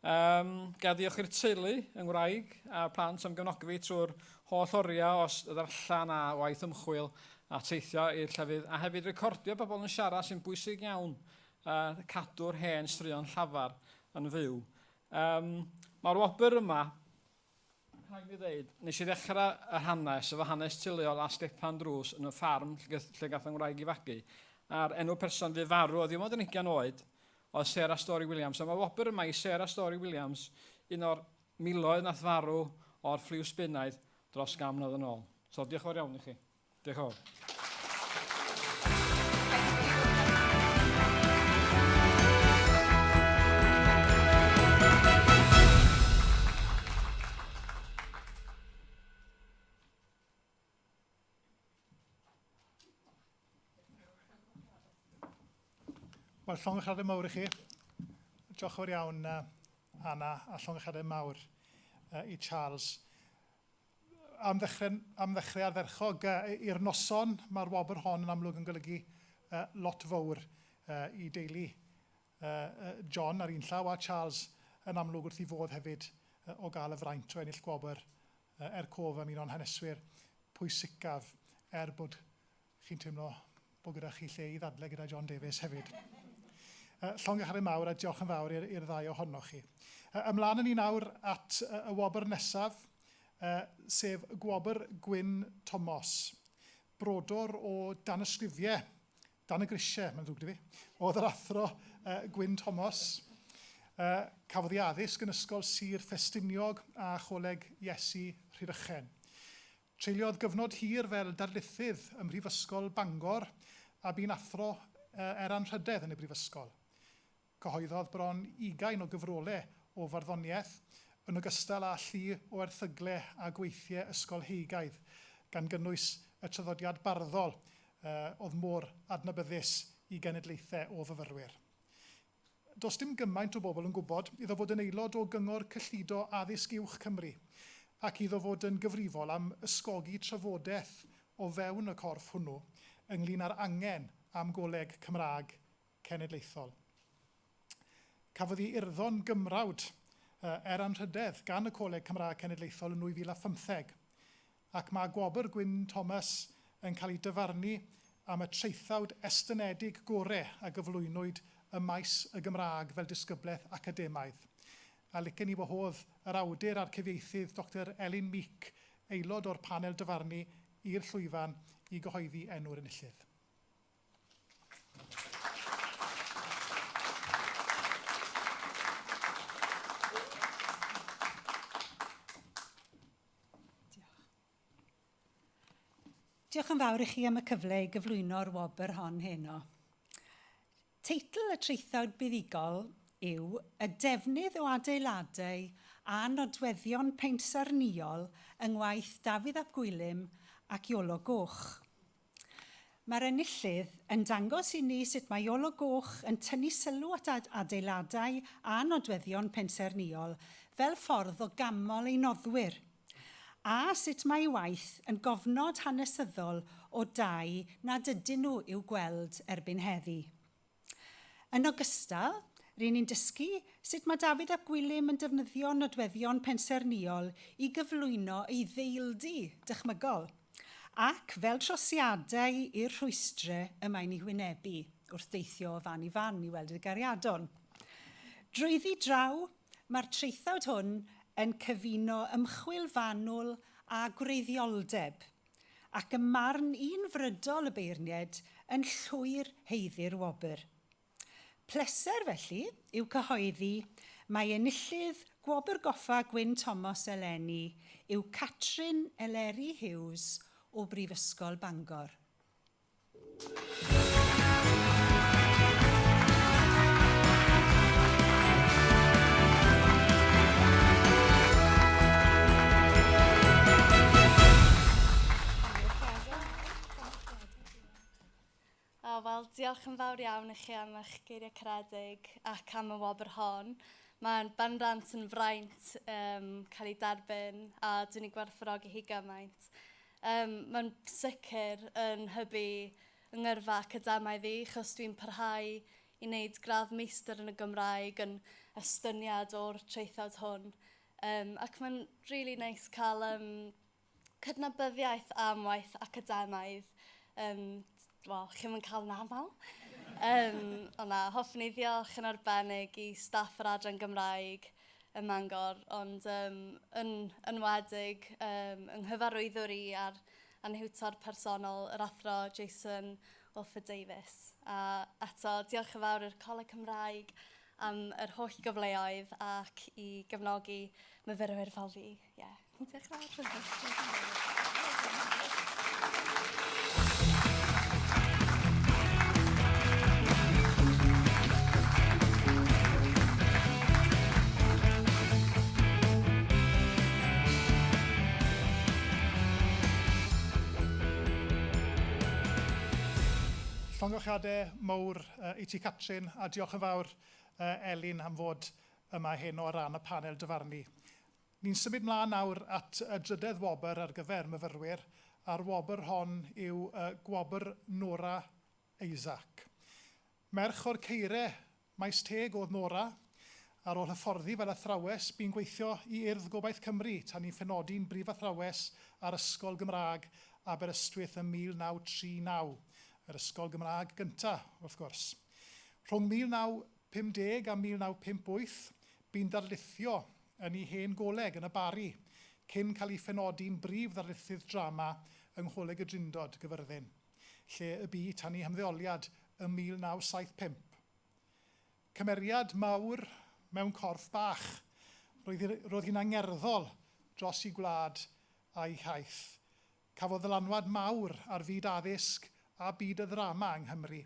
Ga ddiolch i'r teulu, yng ngwraig a'r plant am gefnogi fi trwy'r holl oriau o ddarllen a waith ymchwil a teithio i'r llefydd a hefyd recordio bobl yn siarad sy'n bwysig iawn, cadw'r hen straeon llafar yn fyw. Mae'r wobr yma Rhaid mi ddeud, nes i ddechrau yr hanes efo hanes teuluol a stepan drws yn y ffarm lle, lle gath yng ngwraig i fagu. A'r enw person fu farw oedd ddim ond yn ugian oed, oedd Sarah Story Williams. A mae wobr yma i Sarah Story Williams, un o'r miloedd nath farw o'r ffliw Sbaenaidd dros gan mlynedd yn ôl. So diolch yn fawr iawn i chi. Diolch yn fawr. Wel, llongyfarchiadau mawr i chi. Diolch yn fawr iawn, Anna, a llongyfarchiadau mawr i Charles. Am ddechrau, am ddechrau ardderchog i'r noson, mae'r wobr hon yn amlwg yn golygu lot fawr i deulu John ar un llaw a Charles yn amlwg wrth ei fodd hefyd o gael y fraint o ennill gwobr er cof am un o'n haneswyr pwysicaf er bod chi'n teimlo bod gyda chi lle i ddadle gyda John Davies hefyd. Llongyfarchiadau mawr a diolch yn fawr i'r ddau ohonoch chi. Ymlaen â ni nawr at y wobr nesaf, sef Gwobr Gwyn Tomos. Brodor o danysgrifiau, dan y grisiau, mae'n ddrwg 'da fi, oedd yr athro Gwyn Tomos. Cafodd ei addysg yn Ysgol Sir Ffestiniog a Choleg Iesu Rhydychen. Treuliodd gyfnod hir fel darlithydd ym Mhrifysgol Bangor a bu'n athro er anrhydedd yn y brifysgol. Cyhoeddodd bron ugain o gyfrolau o farddoniaeth, yn ogystal â llu o erthygle a gweithiau ysgolheigaidd, gan gynnwys y traddodiad barddol oedd mor adnabyddus i genedlaethau o fyfyrwyr. Does dim gymaint o bobl yn gwybod iddo fod yn aelod o Gyngor Cyllido Addysg Uwch Cymru ac iddo fod yn gyfrifol am ysgogi trafodaeth o fewn y corff hwnnw ynglŷn â'r angen am goleg Cymraeg cenedlaethol. Cafodd ei urddo'n gymrawd er anrhydedd gan y Coleg Cymraeg Cenedlaethol yn 2015 ac mae Gwobr Gwyn Thomas yn cael ei dyfarnu am y traethawd estynedig gore a gyflwynwyd ym maes y Gymraeg fel disgyblaeth academaidd. A licen i wahodd yr awdur a'r cyfieithydd Doctor Elin Meek, aelod o'r panel dyfarnu, i'r llwyfan i gyhoeddi enw'r enillydd. Diolch yn fawr i chi am y cyfle i gyflwyno'r wobr hon heno. Teitl y traethawd buddugol yw Y defnydd o adeiladau a nodweddion pensaernïol yng ngwaith Dafydd ap Gwilym ac Iolo Goch. Mae'r enillydd yn dangos i ni sut mae Iolo Goch yn tynnu sylw at adeiladau a nodweddion pensaernïol fel ffordd o ganmol ei noddwyr, a sut mae ei waith yn gofnod hanesyddol o dai nad ydyn nhw i'w gweld erbyn heddi. Yn ogystal, ry'n ni'n dysgu sut mae Dafydd ap Gwilym yn defnyddio nodweddion pensaernïol i gyflwyno ei ddeildy dychmygol, ac fel trosiadau i'r rhwystrau y mae'n eu hwynebu wrth deithio o fan i fan i weld ei gariadon. Drwyddi draw, mae'r traethawd hwn yn cyfuno ymchwil fanwl a gwreiddioldeb, ac ym marn unfrydol y beirniaid yn llwyr haeddu'r wobr. Pleser, felly, yw cyhoeddi mai enillydd Gwobr Goffa Gwyn Thomas eleni yw Catrin Eleri Hughes o Brifysgol Bangor. O, wel, diolch yn fawr iawn i chi am eich geiriau caredig ac am y wobr hon. Mae'n bendant yn fraint um, cael ei derbyn a dwi'n ei gwerthfawrogi hi gymaint. Um, Mae'n sicr yn hybu yng ngyrfa academaidd i, chos dwi'n parhau i wneud gradd meistr yn y Gymraeg yn estyniad o'r traethawd hwn. Um, ac mae'n really nice cael um, cydnabyddiaeth am waith academaidd. Um, Wel, chi'm yn cael yn aml. Um, ond na, hoffwn i ddiolch yn arbennig i staff yr Adran Gymraeg, ym Mangor, ond um, yn enwedig um, yng nghyfarwyddwr i a'r anhiwtor personol, yr athro Jason Wilford Davies. A eto, diolch yn fawr i'r Coleg Cymraeg am yr holl gyfleoedd ac i gefnogi myfyrwyr fel fi. Yeah. Diolch yn fawr. Llongyfarchiadau mawr i ti Catrin a diolch yn fawr Elin am fod yma heno ar ran y panel dyfarnu. Ni'n symud mlaen nawr at y drydedd wobr ar gyfer myfyrwyr a'r wobr hon yw Gwobr Nora Isaac. Merch o'r Ceire, Maes Teg oedd Nora. Ar ôl hyfforddi fel athrawes, bu'n gweithio i Urdd Gobaith Cymru tan ei phenodi'n brifathrawes ar Ysgol Gymraeg Aberystwyth ym 1939, yr ysgol Gymraeg gyntaf, wrth gwrs. Rhwng 1950 a 1958, bu'n darlithio yn ei hen goleg yn y Barri, cyn cael ei phenodi'n brif ddarlithydd drama yng Ngholeg y Drindod, Gyfyrddin. lle y bu tan ei hymddeoliad ym 1975. Cymeriad mawr mewn corff bach. Roedd, roedd hi'n angerddol dros ei gwlad a'i hiaith. Cafodd ddylanwad mawr ar fyd addysg a byd y ddrama yng Nghymru,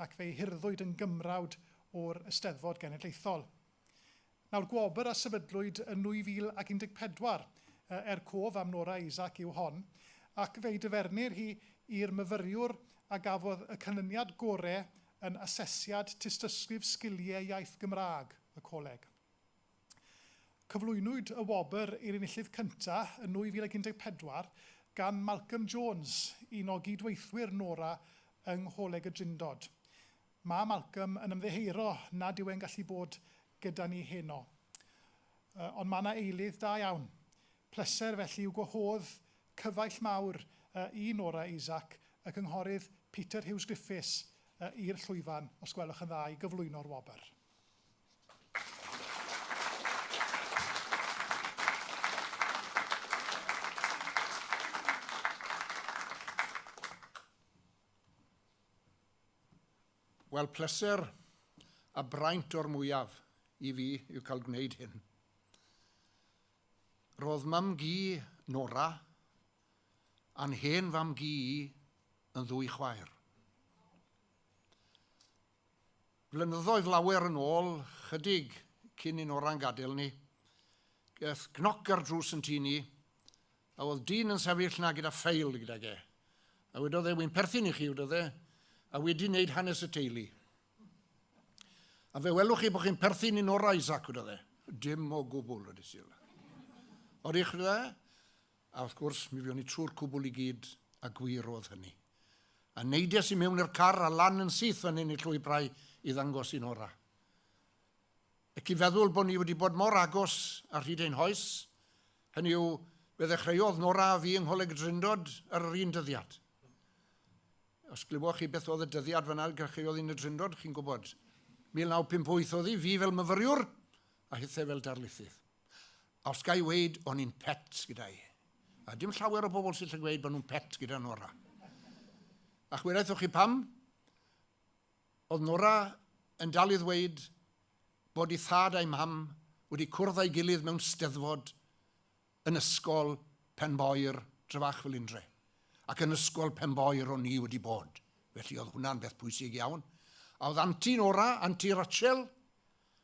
ac fe'i hurddwyd yn gymrawd o'r Eisteddfod Genedlaethol. Nawr, gwobr a sefydlwyd yn 2014 er cof am Nora Isaac yw hon, ac fe'i dyfernir hi i'r myfyriwr a gafodd y canlyniad gore yn asesiad Tystysgrif Sgiliau Iaith Gymraeg y Coleg. Cyflwynwyd y wobr i'r enillydd cyntaf yn 2014 gan Malcolm Jones, un o gydweithwyr Nora yng Ngholeg y Drindod. Mae Malcolm yn ymddiheuro nad yw e'n gallu bod gyda ni heno. Ond mae yna eilydd da iawn. Pleser felly yw gwahodd cyfaill mawr i Nora Isaac, y Cynghorydd Peter Hughes Griffiths, i'r llwyfan, os gwelwch yn dda, i gyflwyno'r wobr. Wel, pleser a braint o'r mwyaf i fi yw cael gwneud hyn. Roedd mam-gu Nora a'n hen fam-gu i yn ddwy chwaer. Flynyddoedd lawer yn ôl, chydig cyn i Nora'n gadael ni, gaeth gnoc ar drws yn tŷ ni, A oedd dyn yn sefyll 'na gyda ffeil gydag e. A wedodd e, wy'n perthyn i chi, wedodd e, a wedi wneud hanes y teulu. A fe welwch chi bod chi'n perthyn i Nora Isaac, wedodd e. Dim o gwbl, wedes i. Odych, wedodd e. A wrth gwrs, mi fuon ni trwy'r cwbl i gyd, a gwir oedd hynny. A neidies i mewn i'r car a lan yn syth fan hyn i'r llwybrau i ddangos i Nora. Ac i feddwl bod ni wedi bod mor agos ar hyd ein hoes, hynny yw, fe ddechreuodd Nora a fi yng Ngholeg y Drindod ar yr un dyddiad. Os glywoch chi beth oedd y dyddiad fan'na dechreuodd hi'n y Drindod, chi'n gwybod. 1958 oedd hi, fi fel myfyriwr, a hithe fel darlithydd. A os ga i weud, o'n i'n pet gyda hi. A dim llawer o bobl sy'n gallu gweud bod nhw'n pet gyda Nora. A chwiraethoch chi pam? Oedd Nora yn dal i ddweud bod ei thad a'i mam wedi cwrdd â'i gilydd mewn steddfod yn ysgol Penboyr, Drefach Felindre. Ac yn ysgol Penboyr o'n i wedi bod, felly oedd hwnna'n beth pwysig iawn. A oedd Anti Nora, Anti Rachel,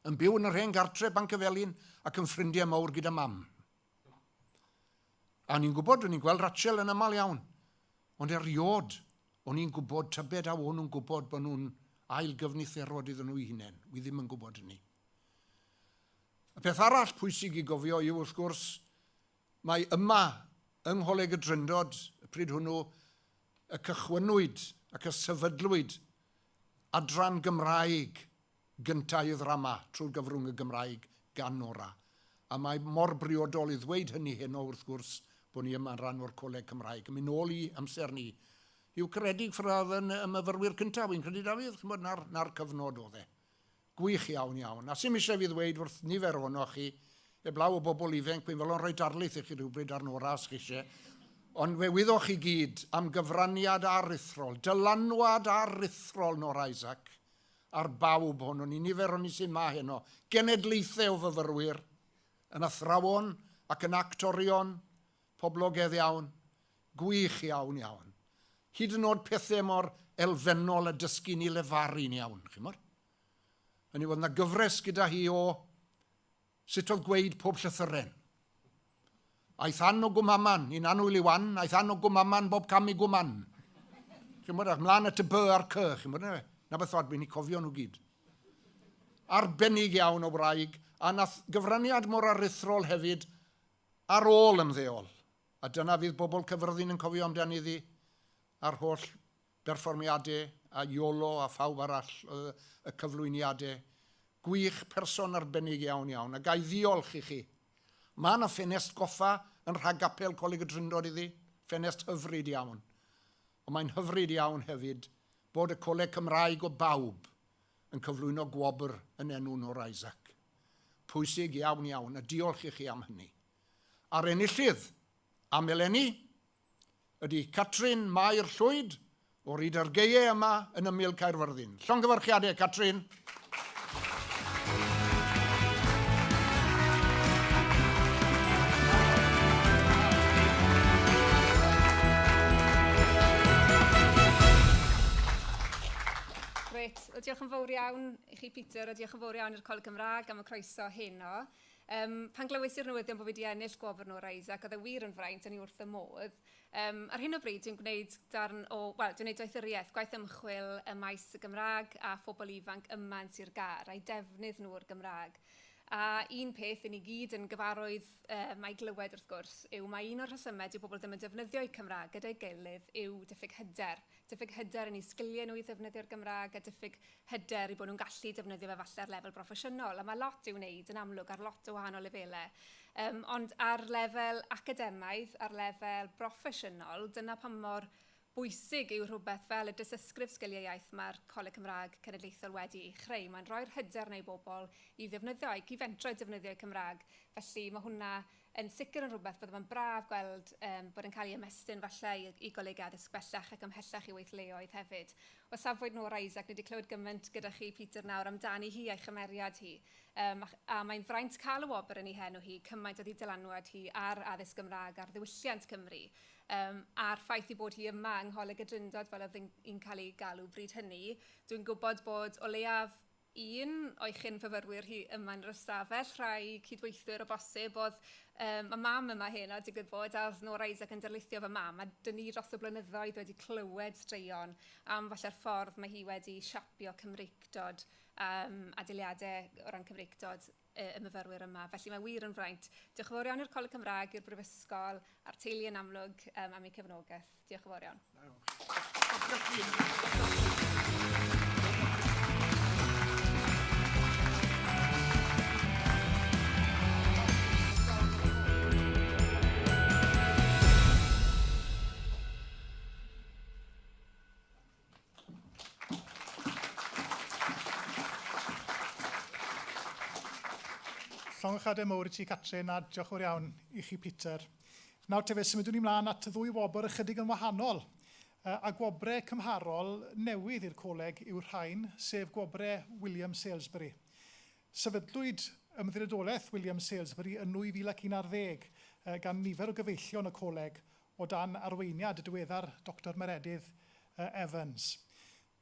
yn byw yn yr hen gartre Bancyfelin ac yn ffrindiau mawr gyda mam. A o'n i'n gwybod, o'n i'n gweld Rachel yn aml iawn, ond eriod o'n i'n gwybod tybed a o'n nhw'n gwybod bod nhw'n ail gyfnitherod iddyn nhw'u hunain. Wi ddim yn gwybod hynny. Y peth arall pwysig i gofio yw, wrth gwrs, mae yma yng Ngholeg y Drindod, y pryd hwnnw, y cychwynnwyd ac y sefydlwyd adran Gymraeg gyntaf i ddrama trwy gyfrwng y Gymraeg gan Nora. A mae mor briodol i ddweud hynny heno, wrth gwrs, bod ni yma'n rhan o'r Coleg Cymraeg. Yn mynd nôl i amser ni. Yw Ceredig ffwrdd yn y myfyrwyr cyntaf, wy'n credu, Dafydd, ch'mod, na'r, na'r cyfnod oedd e. Gwych iawn, iawn. A sy'm eisiau fi ddweud wrth nifer ohonoch chi, heblaw y bobl ifanc, wy'n felon rhoi darlith i chi rhywbryd ar Nora os chi eisiau, ond fe wyddoch chi gyd am gyfraniad aruthrol, dylanwad aruthrol Nora Isaac ar bawb ohonon ni, nifer o'n ni sy'n ma heno, genedlaethau o fyfyrwyr, yn athrawon ac yn actorion, poblogaidd iawn, gwych iawn iawn. Hyd yn oed pethau mor elfennol a dysgu ni lefaru'n iawn, chimod? Hynny yw, oedd 'na gyfres gyda hi o Sut oedd gweud pob llythyren? Aeth Ann o Gwmaman, un annwyl yw Ann, aeth Ann o Gwmaman bob cam i Gwman. Chi'n bod, mlaen at y B a'r C, chi'n bod, na, na beth oed, mi'n i cofio nhw gyd. Arbennig iawn o wraig, a nath gyfraniad mor aruthrol hefyd ar ôl ymddeol. A dyna fydd bobl Cyfyrddin yn cofio amdani ddi, a'r holl berfformiadau, a Iolo a phawb arall, y cyflwyniadau. Gwych, person arbennig iawn iawn, a ga i ddiolch i chi. Mae yna ffenest goffa yn rhagapel Coleg y Drindod iddi, ffenest hyfryd iawn. Ond mae'n hyfryd iawn hefyd bod y Coleg Cymraeg o bawb yn cyflwyno gwobr yn enw Norah Isaac. Pwysig iawn iawn, a diolch i chi am hynny. A'r enillydd am eleni ydy Catrin Mair Llwyd o Ryd-ar-Gaeau yma yn ymyl Caerfyrddin. Llongyfarchiadau, Catrin! Grêt. Wel, diolch yn fawr iawn i chi, Peter, a diolch yn fawr iawn i'r Coleg Cymraeg am y croeso heno. Um, pan glywes i'r newyddion bod fi wedi ennill gwobr Nora Isaac, oedd e wir yn fraint, o'n i wrth y modd. Um, ar hyn o bryd, dwi'n gwneud darn o, wel, dwi'n gwneud doethuriaeth, gwaith ymchwil ym maes y Gymraeg a phobl ifanc yma yn Sir Gâr, a'i defnydd nhw o'r Gymraeg. A un peth i ni gyd yn gyfarwydd um, a'i glywed wrth gwrs yw mae un o'r rhesymau dyw pobl ddim yn defnyddio eu Cymraeg gyda'i gilydd yw diffyg hyder. Diffyg hyder yn eu sgiliau nhw i ddefnyddio'r Gymraeg a diffyg hyder eu bod nhw'n gallu defnyddio fe falle ar lefel broffesiynol. A mae lot i'w wneud yn amlwg ar lot o wahanol lefelau. Um, ond ar lefel academaidd, ar lefel broffesiynol, dyna pa mor bwysig yw rhywbeth fel y dysysgrif sgiliau iaith mae'r Coleg Cymraeg Cenedlaethol wedi ei chreu. Mae'n rhoi'r hyder 'na i bobl i ddefnyddio, i fentro i defnyddio eu Cymraeg. Felly mae hwnna yn sicr yn rhywbeth bydde fe'n braf gweld um, bod yn cael ei ymestyn falle i, i golegau addysg bellach ac ymhellach i weithleoedd hefyd. O safbwynt Nora Isaac, ni wedi clywed gymaint gyda chi, Peter, nawr amdani hi a'i chymeriad hi. Um, a, a mae'n fraint cael y wobr yn ei henw hi, cymaint oedd ei dylanwad hi ar addysg Gymraeg, ar ddiwylliant Cymru, um, a'r ffaith i bod hi yma yng Ngholeg y Drindod fel oedd hi'n cael ei galw bryd hynny. Dwi'n gwybod bod o leiaf un o'i chyn-fyfyrwyr hi yma yn yr ystafell, rhai cydweithwyr o bosib, oedd um, mae mam yma heno, digwydd bod, a oedd Nora Isaac yn darlithio fy mam, a dyn ni dros y blynyddoedd wedi clywed straeon am falle'r ffordd mae hi wedi siapio Cymreictod um, a diliadau o ran Cymreictod y, y myfyrwyr yma. Felly mae wir yn fraint. Diolch yn fawr iawn i'r Coleg Cymraeg, i'r Brifysgol, a'r teulu yn amlwg um, am eu cefnogaeth. Diolch yn fawr iawn. Llongyfarchiadau mawr i ti, Catrin, a diolch yn fawr iawn i chi, Peter. Nawr te fe symudwn ni mlaen at y ddwy wobr ychydig yn wahanol. A gwobrau cymharol newydd i'r coleg yw'r rhain, sef gwobrau William Salesbury. Sefydlwyd Ymddiriedolaeth William Salesbury yn 2011 gan nifer o gyfeillion y coleg o dan arweiniad y diweddar Doctor Meredydd Evans.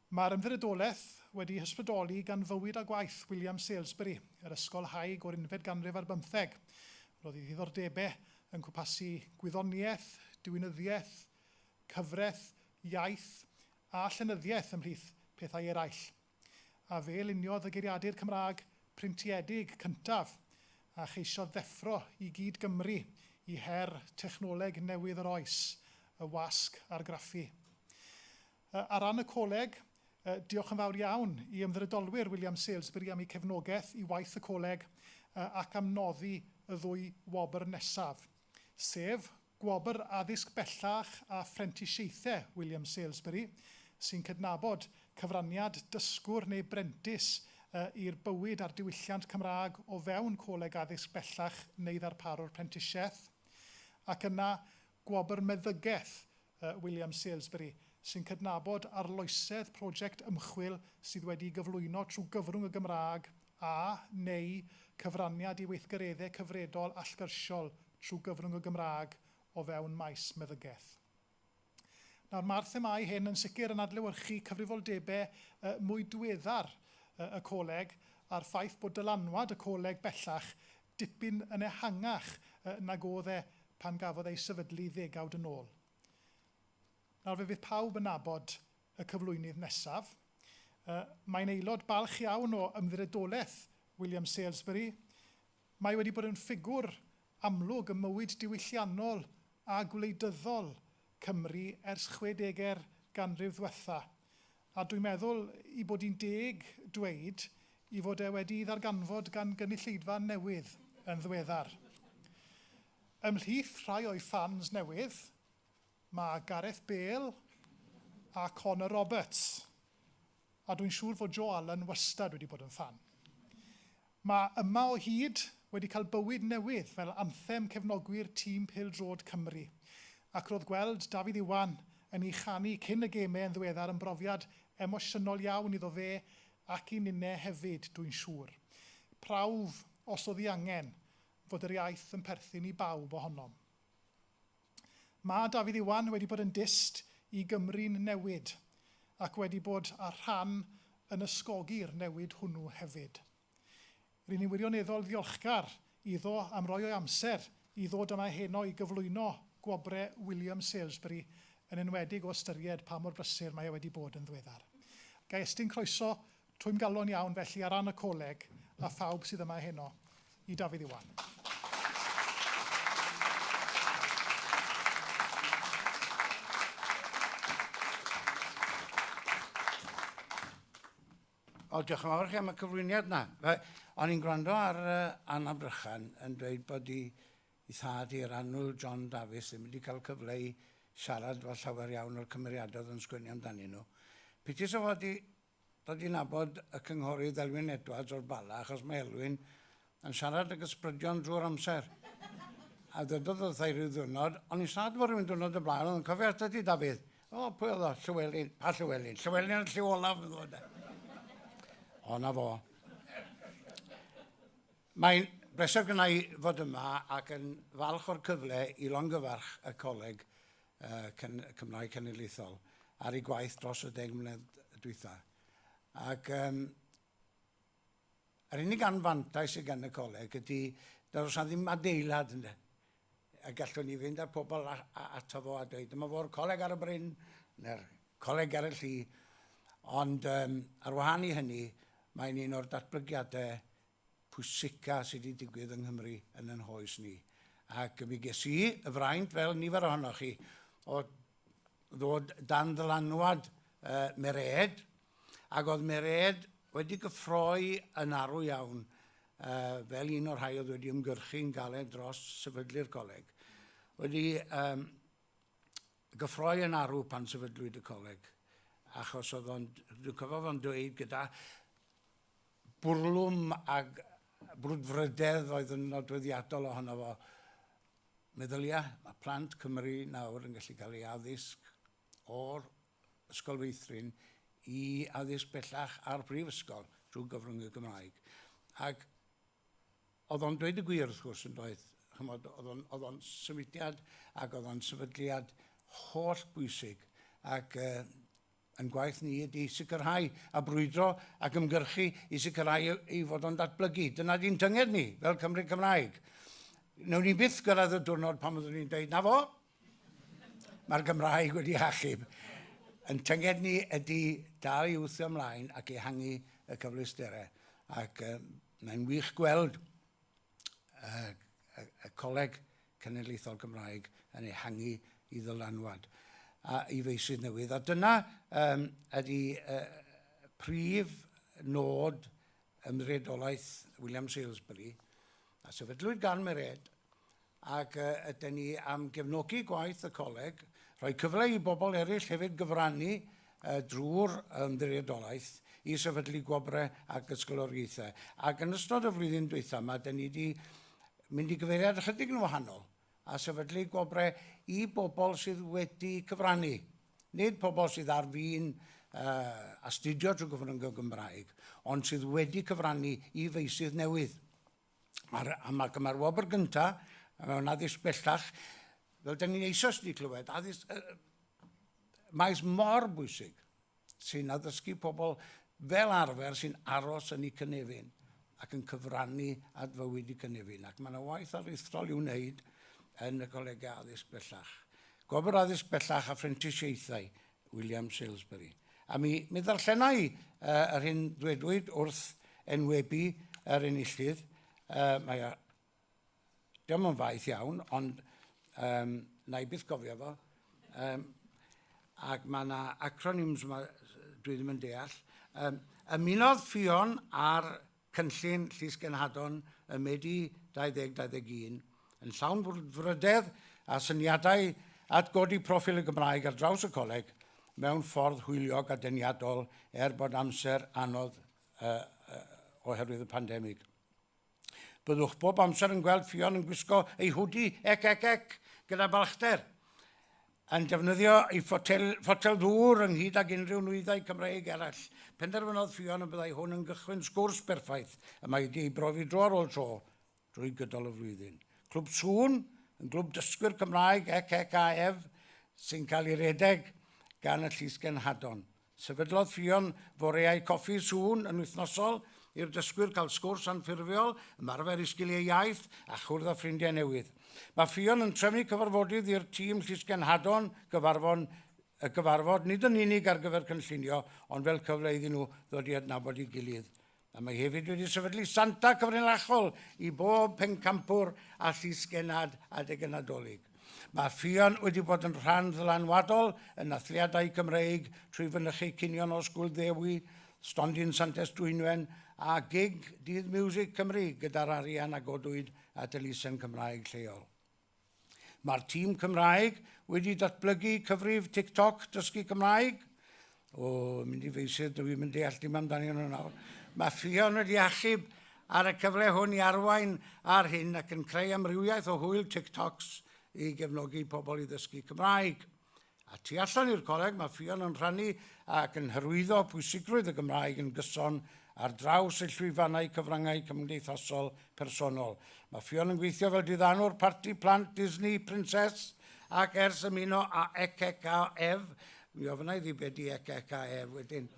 Mae'r Ymddiriedolaeth wedi'i hysbrydoli gan fywyd a gwaith William Salesbury, yr ysgolhaig o'r unfed ganrif ar bymtheg. Roedd ei ddiddordebau yn cwmpasu gwyddoniaeth, diwinyddiaeth, cyfraith, iaith a llenyddiaeth ymhlith pethau eraill. A fe luniodd y geiriadur Cymraeg printiedig cyntaf a cheisiodd ddeffro i gyd Gymru i her technoleg newydd yr oes, y wasg argraffu. Ar ran y coleg, diolch yn fawr iawn i ymddiriedolwyr William Salesbury am eu cefnogaeth i waith y coleg ac am noddi y ddwy wobr nesaf, sef Gwobr Addysg Bellach a Phrentisiaethau William Salesbury, sy'n cydnabod cyfraniad dysgwr neu brentis i'r bywyd a'r diwylliant Cymraeg o fewn coleg addysg bellach neu ddarparwr prentisiaeth, ac yna Gwobr Meddygaeth William Salesbury, sy'n cydnabod arloesedd prosiect ymchwil sydd wedi'i gyflwyno trwy gyfrwng y Gymraeg a, neu, cyfraniad i weithgareddau cyfredol allgyrsiol trwy gyfrwng y Gymraeg o fewn maes meddygaeth. Nawr, mae'r themâu hyn yn sicr yn adlewyrchu cyfrifoldebau mwy diweddar y coleg a'r ffaith bod dylanwad y coleg bellach dipyn yn ehangach nag oedd e pan gafodd ei sefydlu ddegawd yn ôl. Nawr fe fydd pawb yn nabod y cyflwynydd nesaf. Mae'n aelod balch iawn o Ymddiriedolaeth William Salesbury. Mae wedi bod yn ffigwr amlwg ym mywyd diwylliannol a gwleidyddol Cymru ers chwedegau'r ganrif ddwetha, a dwi'n meddwl ei bod hi'n deg dweud ei fod e wedi'i ddarganfod gan gynulleidfa newydd yn ddiweddar. Ymhlith rhai o'i ffans newydd mae Gareth Bale a Connor Roberts, a dwi'n siŵr fod Joe Allen wastad wedi bod yn ffan. Mae Yma o Hyd wedi cael bywyd newydd fel anthem cefnogwyr tîm pêl-droed Cymru, ac roedd gweld Dafydd Iwan yn ei chanu cyn y gemau yn ddiweddar yn brofiad emosiynol iawn iddo fe ac i ninne hefyd, dwi'n siŵr. Prawf, os oedd ei angen, fod yr iaith yn perthyn i bawb ohonom. Mae Dafydd Iwan wedi bod yn dyst i Gymru'n newid ac wedi bod â rhan yn ysgogi'r newid hwnnw hefyd. Ry'n ni'n wirioneddol ddiolchgar iddo am roi o'i amser i ddod yma heno i gyflwyno gwobrau William Salesbury, yn enwedig o ystyried pa mor brysur mae e wedi bod yn ddiweddar. Ga i estyn croeso twymgalon iawn felly ar ran y coleg a phawb sydd yma heno i Dafydd Iwan. O, diolch yn fawr chi am y cyflwyniad na. O'n i'n gwrando ar uh, Anna Brychan yn dweud bod i, i thad i'r annwyl John Davies ddim wedi cael cyfle i siarad efo llawer iawn o'r cymeriadau oedd yn sgwennu amdanyn nhw. Piti sa fo 'di dod i nabod y cynghorydd Elwyn Edwards o'r Bala, achos mae Elwyn yn siarad ag ysbrydion drwy'r amser. A ddydodd wrtha i ryw ddiwrnod, o'n i'n siarad efo rhywun diwrnod y blaen, oedd yn cofio atat ti, Dafydd. O, pwy oedd o? Llywelyn. Pa Llywelyn? Llywelyn yn lliw olaf, yn ddod. O, na fo. Mae'n bleser gynna i fod yma ac yn falch o'r cyfle i longyfarch y Coleg uh, Cymraeg Cenedlaethol ar ei gwaith dros y 10 mlynedd dwytha. Ac um, yr unig anfantais sydd gan y coleg ydy nad oes 'na ddim adeilad ynde. A gallwn ni fynd â'r pobl ato fo a dweud, dyma fo'r coleg ar y bryn, neu'r coleg ar y lli. Ond um, ar wahân i hynny, mae'n un o'r datblygiadau pwysica sydd wedi digwydd yng Nghymru yn yn hoes ni. Ac mi ges i y fraint, fel nifer ohonoch chi, o ddod dan ddylanwad uh, Mered, ac oedd Mered wedi gyffroi yn arw iawn uh, fel un o'r rhai oedd wedi ymgyrchu'n galed dros sefydlu'r coleg. Wedi um, gyffroi yn arw pan sefydlwyd y coleg, achos oedd o'n, dwi'n cofio fo'n dweud gyda bwrlwm ag brwdfrydedd oedd yn nodweddiadol ohono fo. Meddylia, mae plant Cymru nawr yn gallu cael ei addysg o'r ysgol feithrin i addysg bellach a'r brifysgol drwy gyfrwng y Gymraeg. Ac oedd o'n dweud y gwir wrth gwrs yn doedd. Chymod, oedd o'n symudiad ac oedd o'n sefydliad holl bwysig ac uh, Ein gwaith ni ydy sicrhau a brwydro ac ymgyrchu i sicrhau ei fod o'n datblygu. Dyna di'n tynged ni, fel Cymru Cymraeg. Wnawn ni byth gyrraedd y diwrnod pan fyddwn ni'n dweud, na fo, mae'r Gymraeg wedi achub. Yn tynged ni ydy dal i wthio ymlaen ac ehangu y cyfleusterau. Ac uh, mae'n wych gweld y, y, y Coleg Cenedlaethol Gymraeg yn ehangu i ddylanwad a i feysydd newydd. A dyna um, ydy uh, prif nod ymddiriedolaeth William Salesbury, a sefydlwyd gan Mered, ac uh, ydyn ni am gefnogi gwaith y coleg, rhoi cyfle i bobl eraill hefyd gyfrannu uh, drwy'r ymddiriedolaeth i sefydlu gwobrau ac ysgoloriaethau. Ac yn ystod y flwyddyn dwytha yma, dyn ni wedi mynd i gyfeiriad ychydig yn wahanol a sefydlu gwobrau i bobl sydd wedi cyfrannu. Nid pobl sydd ar fin uh, astudio drwy gyfrwng y Gymraeg, ond sydd wedi cyfrannu i feysydd newydd. A'r, a mae'r, mae'r wobr gyntaf mewn addysg bellach, fel dyn ni'n eisoes wedi clywed, addysg, uh, maes mor bwysig sy'n addysgu pobl fel arfer sy'n aros yn eu cynefin ac yn cyfrannu at fywyd eu cynefin. Ac mae yna waith aruthrol i'w wneud yn y colegau addysg bellach. Gwobr addysg bellach a phrentisiaethau William Salesbury. A mi, mi ddarllenai yr hyn ddwedwyd wrth enwebu yr enillydd. Mae o, diolch yn faith iawn, ond um, na i byth gofio fo. Um, ac mae yna acronyms yma dwi ddim yn deall. Um, ymunodd Ffion ar cynllun Llys Genhadon ym Medi 2021 yn llawn brwdfrydedd a syniadau at godi proffil y Gymraeg ar draws y coleg mewn ffordd hwyliog a deniadol er bod amser anodd uh, uh, oherwydd y pandemig. Byddwch bob amser yn gweld Ffion yn gwisgo ei hwdi ec ec ec gyda balchder, yn defnyddio ei ffotel, ffotel ddŵr ynghyd ag unrhyw nwyddau Cymreig eraill. Penderfynodd Ffion y byddai hwn yn gychwyn sgwrs berffaith y mae wedi ei brofi dro ar ôl tro drwy gydol y flwyddyn. Clwb Sŵn, yn glwb dysgwyr Cymraeg ec ec a ef, sy'n cael ei redeg gan y Llys Genhadon. Sefydlodd Ffion foreau coffi sŵn yn wythnosol i'r dysgwyr cael sgwrs anffurfiol, ymarfer eu sgiliau iaith a chwrdd â ffrindiau newydd. Mae Ffion yn trefnu cyfarfodydd i'r tîm Llysgenhadon gyfarfon y gyfarfod nid yn unig ar gyfer cynllunio ond fel cyfle iddyn nhw ddod i adnabod ei gilydd. A mae hefyd wedi sefydlu Santa cyfrinachol i bob pencampwr a llysgennad adeg y Nadolig. Mae Ffion wedi bod yn rhan ddylanwadol yn nathliadau Cymreig trwy fynychu cinio nos Gŵyl Ddewi, stondin Santes Dwynwen a gig Dydd Miwsig Cymru gyda'r arian a godwyd at elusen Cymraeg lleol. Mae'r tîm Cymraeg wedi datblygu cyfrif TikTok Dysgu Cymraeg. O, mynd i feysydd, dwi ddim yn deall dim amdanyn nhw nawr. Mae Ffion wedi achub ar y cyfle hwn i arwain ar hyn ac yn creu amrywiaeth o hwyl TikToks i gefnogi pobl i ddysgu Cymraeg. A tu allan i'r coleg, mae Ffion yn rhannu ac yn hyrwyddo pwysigrwydd y Gymraeg yn gyson ar draws ei llwyfannau cyfryngau cymdeithasol personol. Mae Ffion yn gweithio fel diddanwr parti plant Disney Princess ac ers ymuno â ECCAF, mi ofynna iddi be di ECCAF wedyn,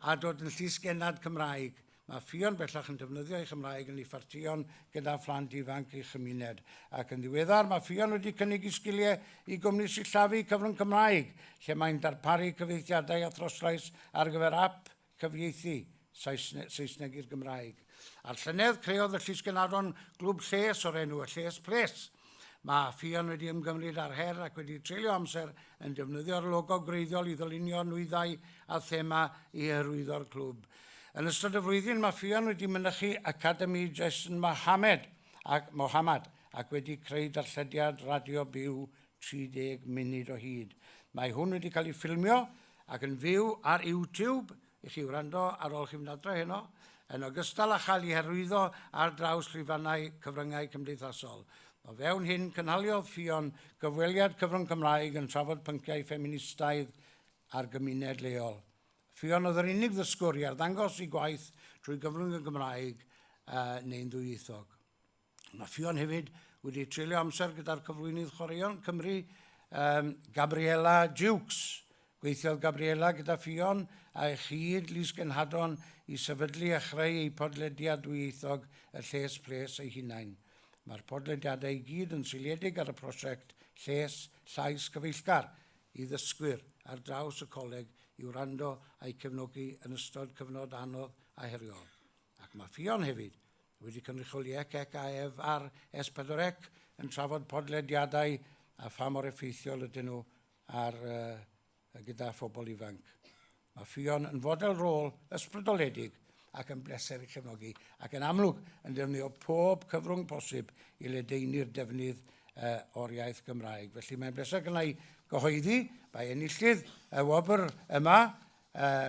a dod yn llysgennad Cymraeg. Mae Ffion bellach yn defnyddio ei Chymraeg yn ei phartïon gyda phlant ifanc ei chymuned. Ac yn ddiweddar, mae Ffion wedi cynnig ei sgiliau i gwmni sillafu cyfrwng Cymraeg, lle mae'n darparu cyfieithiadau a throslais ar gyfer ap cyfieithu Saesneg i'r Gymraeg. A'r llynedd, creodd y Llysgenhadon glwb lles o'r enw y Lles Ples. Mae Ffion wedi ymgymryd â'r her ac wedi treulio amser yn defnyddio'r logo gwreiddiol i ddylunio nwyddau a thema i hyrwyddo'r clwb. Yn ystod y flwyddyn mae Ffion wedi mynychu Academi Jason Mohamed ac Mohammad ac wedi creu darllediad radio byw 30 munud o hyd. Mae hwn wedi cael ei ffilmio ac yn fyw ar YouTube i chi wrando ar ôl chi fynd adre heno, yn ogystal â chael ei hyrwyddo ar draws llwyfannau cyfryngau cymdeithasol. O fewn hyn, cynhaliodd Ffion gyfweliad cyfrwng Cymraeg yn trafod pynciau ffeministaidd a'r gymuned leol. Ffion oedd yr unig ddysgwr i arddangos ei gwaith trwy gyfrwng y Gymraeg neu'n ddwyieithog. Mae Ffion hefyd wedi treulio amser gyda'r cyflwynydd chwaraeon Cymru, um, Gabriela Jukes. Gweithiodd Gabriela gyda Ffion a'i chyd Lys Genhadon i sefydlu a chreu eu podlediad dwyieithog y Lles Ples eu hunain. Mae'r podlediadau i gyd yn seiliedig ar y prosiect Lles Llais Cyfeillgar i ddysgwyr ar draws y coleg i wrando a'u cefnogi yn ystod cyfnod anodd a heriol. Ac mae Ffion hefyd wedi cynrychioli ec ec a ef ar S4C yn trafod podlediadau a pha mor effeithiol ydyn nhw ar, uh, gyda phobl ifanc. Mae Ffion yn fodel rôl ysbrydoledig ac yn bleser i chefnogi ac yn amlwg yn defnyddio pob cyfrwng posib i ledaenu'r defnydd uh, o'r iaith Gymraeg. Felly mae'n bleser gyda i gyhoeddi mae enillydd y wobr yma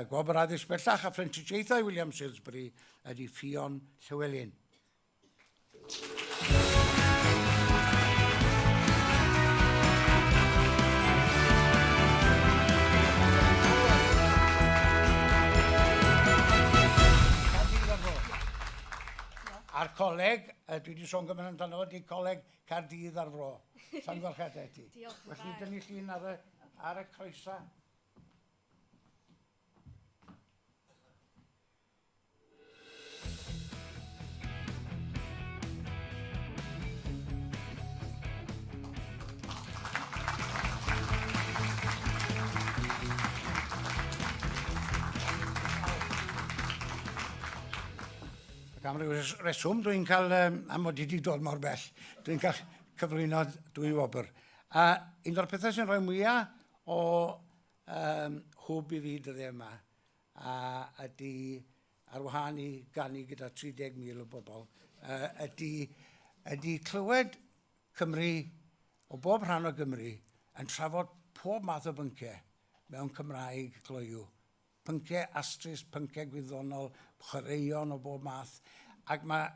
Gwobr Addysg Bellach a Phrentisiaethau William Salisbury ydy Ffion Llywelyn. A'r coleg, dwi wedi sôn gymaint amdano fo, di Coleg Caerdydd a'r Fro. Llongyfarchiadau i ti. Diolch yn fawr. Felly, dynnu llun ar y, ar y croesa. Ac am ryw reswm dwi'n cael, um, am fod i wedi dod mor bell, dwi'n cael cyflwyno dwy wobr. A un o'r pethau sy'n rhoi mwyaf o um, hwb i fi dyddiau yma, a ydy ar wahân i ganu gyda 30,000 o bobl, uh, ydy, ydy clywed Cymru o bob rhan o Gymru yn trafod pob math o bynciau mewn Cymraeg gloyw. Pynciau astrus, pynciau gwyddonol, chwaraeon o bob math. Ac mae,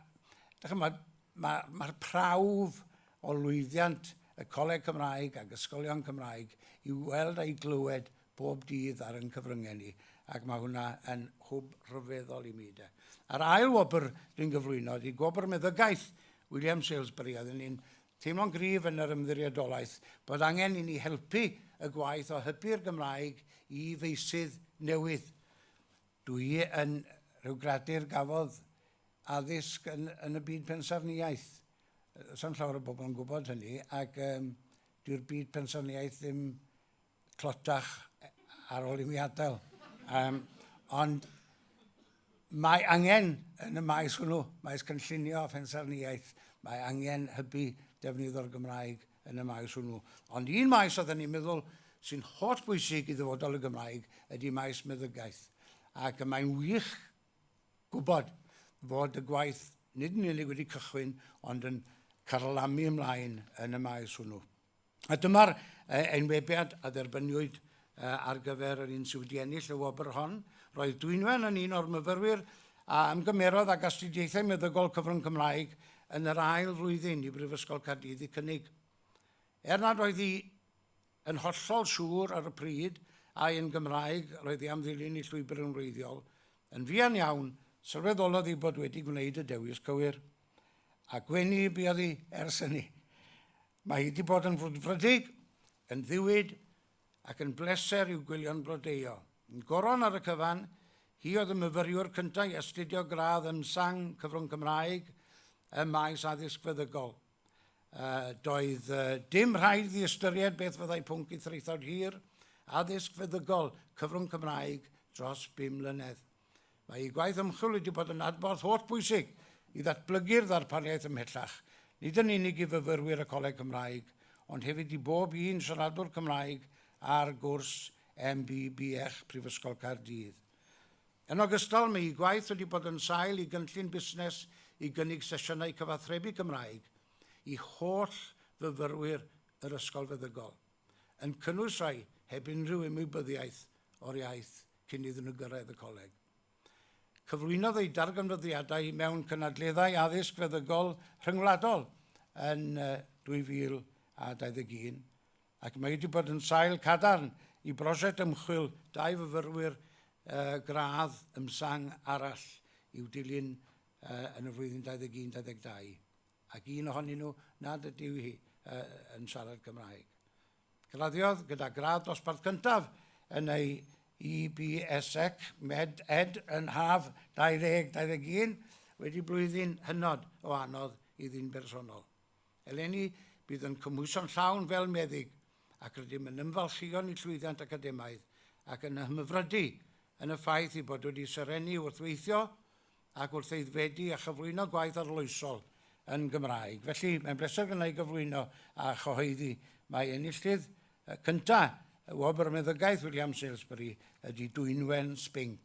dych chi'n mae'r ma, ma prawf o lwyddiant y Coleg Cymraeg ac ysgolion Cymraeg i weld a'i glywed bob dydd ar ein cyfryngau ni, ac mae hwnna yn hwb rhyfeddol i mi. De. A'r ail wobr dwi'n gyflwyno ydy gwobr meddygaeth William Salesbury. Oedden ni'n teimlo'n gryf yn yr ymddiriedolaeth bod angen i ni helpu y gwaith o hybu'r Gymraeg i feysydd newydd. Dwi yn rhyw gradur gafodd addysg yn, yn y byd pensaernïaeth. Sa'n llawer o bobl yn gwybod hynny, ac um, dyw'r byd pensaernïaeth ddim tlotach ar ôl i mi adael. Um, ond mae angen yn y maes hwnnw, maes cynllunio a phensaernïaeth, mae angen hybu defnydd o'r Gymraeg yn y maes hwnnw. Ond un maes oedden ni'n meddwl sy'n holl bwysig i ddyfodol y Gymraeg ydy maes meddygaeth. Ac mae'n wych gwybod fod y gwaith nid yn unig wedi cychwyn, ond yn carlamu ymlaen yn y maes hwnnw. A dyma'r enwebiad a dderbyniwyd ar gyfer yr un sydd wedi ennill y wobr hon. Roedd Dwynwen yn un o'r myfyrwyr a ymgymerodd ag astudiaethau meddygol cyfrwng Cymraeg yn yr ail flwyddyn i Brifysgol Caerdydd i cynnig. Er nad oedd hi yn hollol siŵr ar y pryd ai yn Gymraeg roedd hi am ddilyn ei llwybr yn wreiddiol, yn fuan iawn sylweddolodd ei bod wedi gwneud y dewis cywir. A gwenu buodd hi ers hynny. Mae hi wedi bod yn frwdfrydig, yn ddiwyd ac yn bleser i'w gwylio'n blodeuo. Yn goron ar y cyfan, hi oedd y myfyriwr cyntaf i astudio gradd ym Sang Cyfrwng Cymraeg ym maes addysg feddygol. Uh, doedd uh, dim rhaid iddi ystyried beth fyddai pwnc ei thraethawd hir, addysg feddygol cyfrwng Cymraeg dros bum mlynedd. Mae ei gwaith ymchwil wedi bod yn adborth holl bwysig i ddatblygu'r ddarpariaeth ymhellach, nid yn unig i fyfyrwyr y Coleg Cymraeg, ond hefyd i bob un siaradwr Cymraeg ar gwrs MBBH Prifysgol Caerdydd. Yn ogystal, mae ei gwaith wedi bod yn sail i gynllun busnes i gynnig sesiynau cyfathrebu Cymraeg i holl fyfyrwyr yr Ysgol Feddygol, yn cynnwys rhai heb unrhyw ymwybyddiaeth o'r iaith cyn iddyn nhw gyrraedd y coleg. Cyflwynodd ei darganfyddiadau mewn cynadleddau addysg feddygol rhyngwladol yn 2021 ac mae wedi bod yn sail cadarn i brosiect ymchwil dau fyfyrwyr gradd ymsang arall i'w dilyn yn y flwyddyn 21-22 ac un ohonyn nhw nad ydyw hi yn siarad Cymraeg. Graddiodd gyda gradd dosbarth cyntaf yn ei EBSEC Med Ed yn haf 2021, wedi blwyddyn hynod o anodd iddi'n bersonol. Eleni, bydd yn cymhwyso'n llawn fel meddyg ac rydym yn ymfalchïo yn ei llwyddiant academaidd ac yn ymhyfrydu yn y ffaith ei bod wedi serennu wrth weithio ac wrth aeddfedu a chyflwyno gwaith arloesol yn Gymraeg. Felly, mae'n bleser gynna i gyflwyno a chyhoeddi mai enillydd cynta y Wobr Meddygaeth William Salesbury ydy Dwynwen Spink.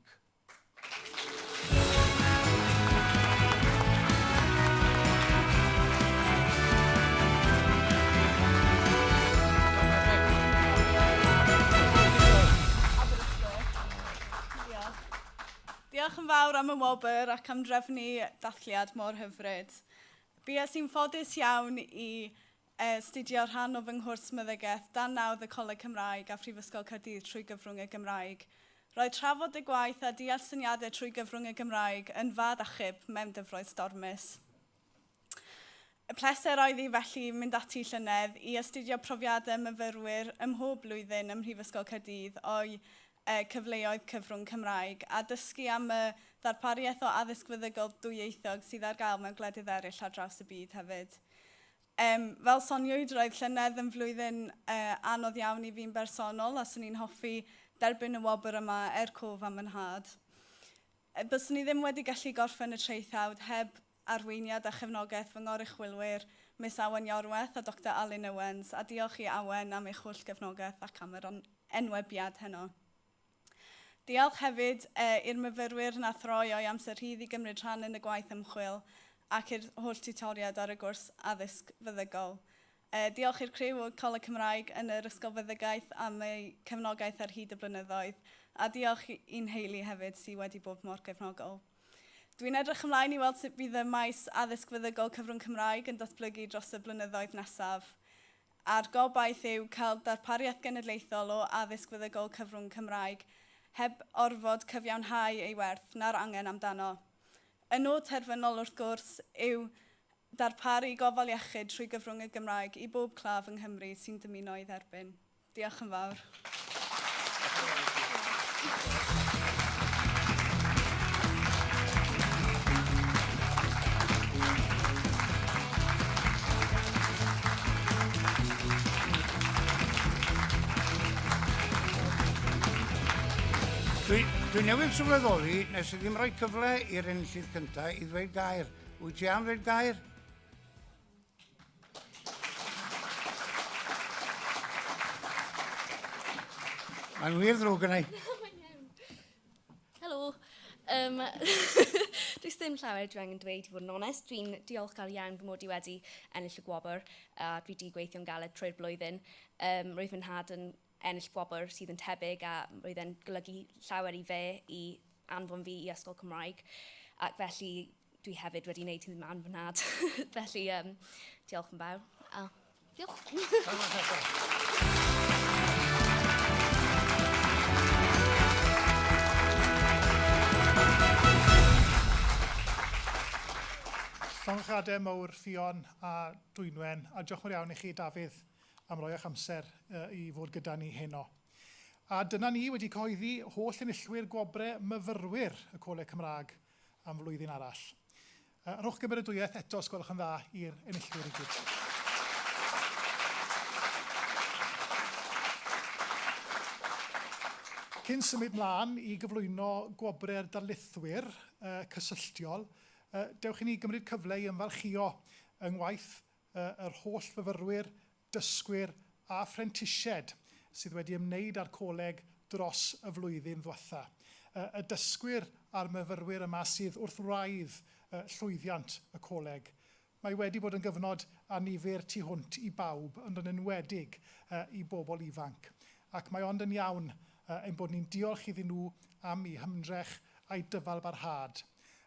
Diolch yn fawr am y wobr ac am drefnu dathliad mor hyfryd. Bues i'n ffodus iawn i astudio rhan o fy nghwrs meddygaeth dan nawdd y Coleg Cymraeg a Phrifysgol Caerdydd trwy gyfrwng y Gymraeg. Roedd trafod y gwaith a deall syniadau trwy gyfrwng y Gymraeg yn fad achub mewn dyfroedd stormus. Y pleser oedd hi felly mynd ati llynedd i astudio profiadau myfyrwyr ym mhob blwyddyn ym Mhrifysgol Caerdydd o'i cyfleoedd cyfrwng Cymraeg, a dysgu am y ddarpariaeth o addysg feddygol dwyieithog sydd ar gael mewn gwledydd eraill ar draws y byd hefyd. Um, fel soniwyd, roedd llynedd yn flwyddyn uh, anodd iawn i fi'n bersonol, a swn i'n hoffi derbyn y wobr yma er cof am fy nhad. Byswn i ddim wedi gallu gorffen y traethawd heb arweiniad a chefnogaeth fy ngoruchwylwyr, Miss Awen Iorwerth a Doctor Alun Owens, a diolch i Awen am ei holl gefnogaeth ac am yr enwebiad heno. Diolch hefyd i'r myfyrwyr nath roi o'i amser rhydd i gymryd rhan yn y gwaith ymchwil ac i'r holl tiwtoriaid ar y gwrs addysg feddygol. Diolch i'r criw o Coleg Cymraeg yn yr Ysgol Feddygaeth am eu cefnogaeth ar hyd y blynyddoedd, a diolch i'n nheulu hefyd sy wedi bod mor gefnogol. Dwi'n edrych ymlaen i weld sut bydd y maes addysg feddygol cyfrwng Cymraeg yn datblygu dros y blynyddoedd nesaf. A'r gobaith yw cael darpariaeth genedlaethol o addysg feddygol cyfrwng Cymraeg heb orfod cyfiawnhau ei werth na'r angen amdano. Y nod terfynol, wrth gwrs, yw darparu gofal iechyd trwy gyfrwng y Gymraeg i bob claf yng Nghymru sy'n dymuno ei dderbyn. Diolch yn fawr. Dwi, dwi newydd sylweddoli, nes i ddim rhoi cyfle i'r enillydd cyntaf i ddweud gair. Wyt ti am ddweud gair? Mae'n wir ddrwg gynna i. Mae'n iawn. Helo. Um, does dim llawer dwi angen dweud i fod yn onest. Dwi'n diolchgar iawn fy mod i wedi ennill y gwobr a dwi wedi gweithio'n galed trwy'r blwyddyn. Um, roedd fy nhad yn ennill gwobr sydd yn tebyg a roedd e'n golygu llawer i fe i anfon fi i ysgol Cymraeg. Ac felly dwi hefyd wedi wneud hyn am fy nhad. Felly, um, diolch yn fawr. A, diolch. Llongyfarchiadau mawr Ffion a Dwynwen, a diolch yn fawr iawn i chi Dafydd am roi eich amser i fod gyda ni heno. A dyna ni wedi cyhoeddi holl enillwyr gwobrau myfyrwyr y Coleg Cymraeg am flwyddyn arall. Rhowch gymeradwyaeth eto os gwelwch yn dda i'r enillwyr i gyd. Cyn symud mlaen i gyflwyno gwobrau'r darlithwyr cysylltiol, dewch i ni gymryd cyfle i ymfalchïo yng ngwaith yr holl fyfyrwyr, dysgwyr a phrentisiaid sydd wedi ymwneud â'r coleg dros y flwyddyn ddwetha. Y dysgwyr a'r myfyrwyr yma sydd wrth wraidd llwyddiant y coleg. Mae wedi bod yn gyfnod annifyr tu hwnt i bawb, ond yn enwedig i bobl ifanc. Ac mae ond yn iawn ein bod ni'n diolch iddyn nhw am eu hymdrech a'u dyfalbarhad.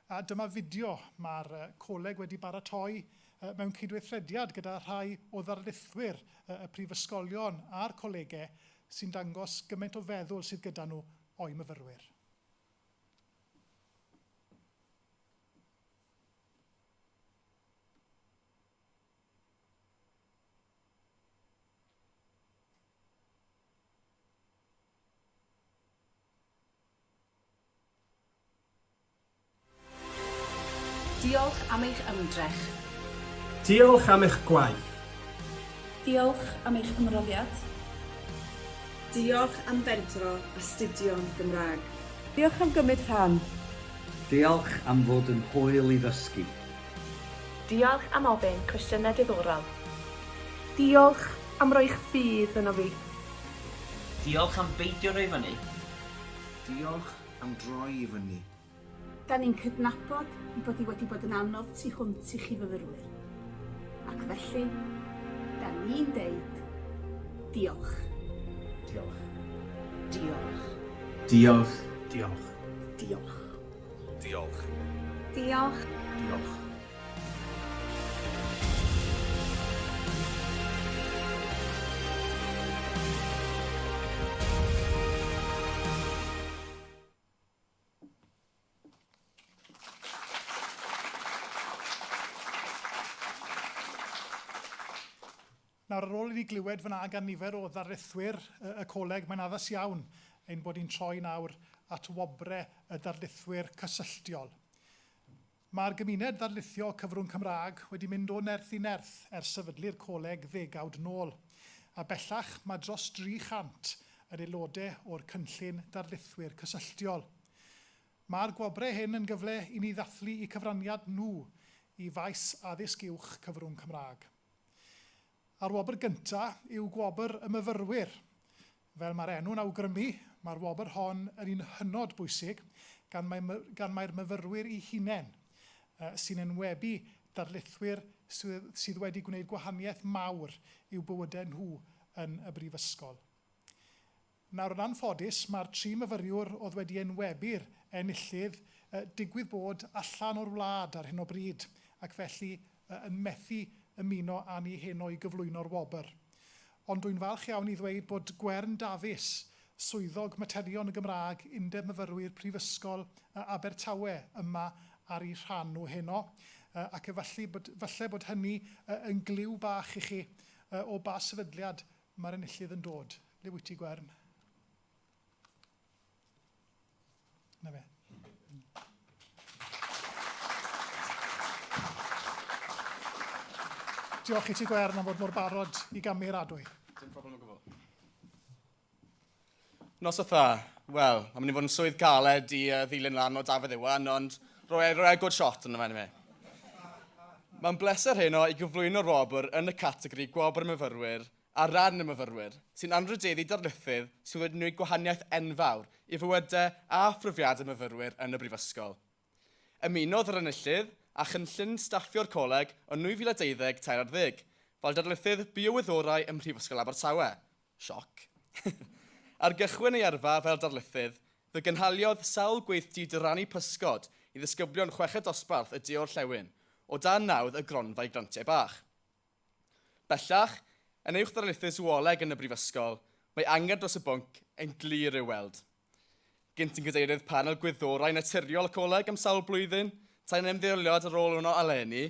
A dyma fideo mae'r coleg wedi baratoi mewn cydweithrediad gyda rhai o ddarlithwyr y prifysgolion a'r colegau sy'n dangos gymaint o feddwl sydd gyda nhw o'u myfyrwyr. Diolch am eich ymdrech. Diolch am eich gwaith. Diolch am eich ymroddiad. Diolch am fentro astudio'n Gymraeg. Diolch am gymryd rhan. Diolch am fod yn hwyl i ddysgu. Diolch am ofyn cwestiynau diddorol. Diolch am roi'ch ffydd ynof fi. Diolch am beidio rhoi fyny. Diolch am droi i fyny. Da ni'n cydnabod ei bod hi wedi bod yn anodd tu hwnt i chi fyfyrwyr. Ac felly, da ni'n deud diolch. Diolch. Diolch. Diolch. Diolch. Diolch. Diolch. Diolch. Diolch. Nawr, ar ôl i ni glywed fyna gan nifer o ddarlithwyr y coleg, mae'n addas iawn ein bod ni'n troi nawr at wobrau y darlithwyr cysylltiol. Mae'r gymuned ddarlithio cyfrwng Cymraeg wedi mynd o nerth i nerth ers sefydlu'r coleg ddegawd nôl, a bellach mae dros 300 yn aelodau o'r cynllun darlithwyr cysylltiol. Mae'r gwobrau hyn yn gyfle i ni ddathlu eu cyfraniad nhw i faes addysg uwch cyfrwng Cymraeg. A'r wobr gyntaf yw Gwobr y Myfyrwyr. Fel mae'r enw'n awgrymu, mae'r wobr hon yn un hynod bwysig gan mai, gan mai'r myfyrwyr eu hunain sy'n enwebu darlithwyr sydd wedi gwneud gwahaniaeth mawr i'w bywydau nhw yn y brifysgol. Nawr, yn anffodus, mae'r tri myfyriwr oedd wedi enwebu'r enillydd digwydd bod allan o'r wlad ar hyn o bryd ac felly yn methu ymuno â ni heno i gyflwyno'r wobr. Ond dwy'n falch iawn i ddweud bod Gwern Dafis, Swyddog Materion y Gymraeg Undeb Myfyrwyr Prifysgol Abertawe yma ar eu rhan nhw heno, ac efallu bod, falle bod hynny yn gliw bach i chi o ba sefydliad mae'r enillydd yn dod. Le wyt ti, Gwern? Na fe. Diolch i ti, Gwern, am fod mor barod i gamu'r adwy. Dim problem o gwbl. Noswaith dda. Wel, mae'n mynd i fod yn swydd galed i uh, ddilyn lan o Dafydd Iwan, ond roi, e, roi e good shot yna fe, anyway. Mae'n bleser heno i gyflwyno'r wobr yn y categori Gwobr Myfyrwyr ar ran y myfyrwyr, sy'n anrhydeddu darlithydd sydd wedi gwneud gwahaniaeth enfawr i fywydau a phrofiadau myfyrwyr yn y brifysgol. Ymunodd yr enillydd â chynllun staffio'r coleg yn 2012 tair ar ddeg, fel darlithydd biowyddorau ym Mhrifysgol Abertawe. Sioc. Ar gychwyn ei yrfa fel darlithydd, fe gynhaliodd sawl gweithdy dyrannu pysgod i ddisgyblion chweched dosbarth y De-orllewin, o dan nawdd y Gronfa i Grantiau Bach. Bellach, yn uwch ddarlithydd sŵoleg yn y brifysgol, mae angerdd dros y bwnc yn glir i'w weld. Gynt yn gadeirydd panel gwyddorau naturiol y coleg am sawl blwyddyn, tan ymddeoliad ar ôl yno eleni,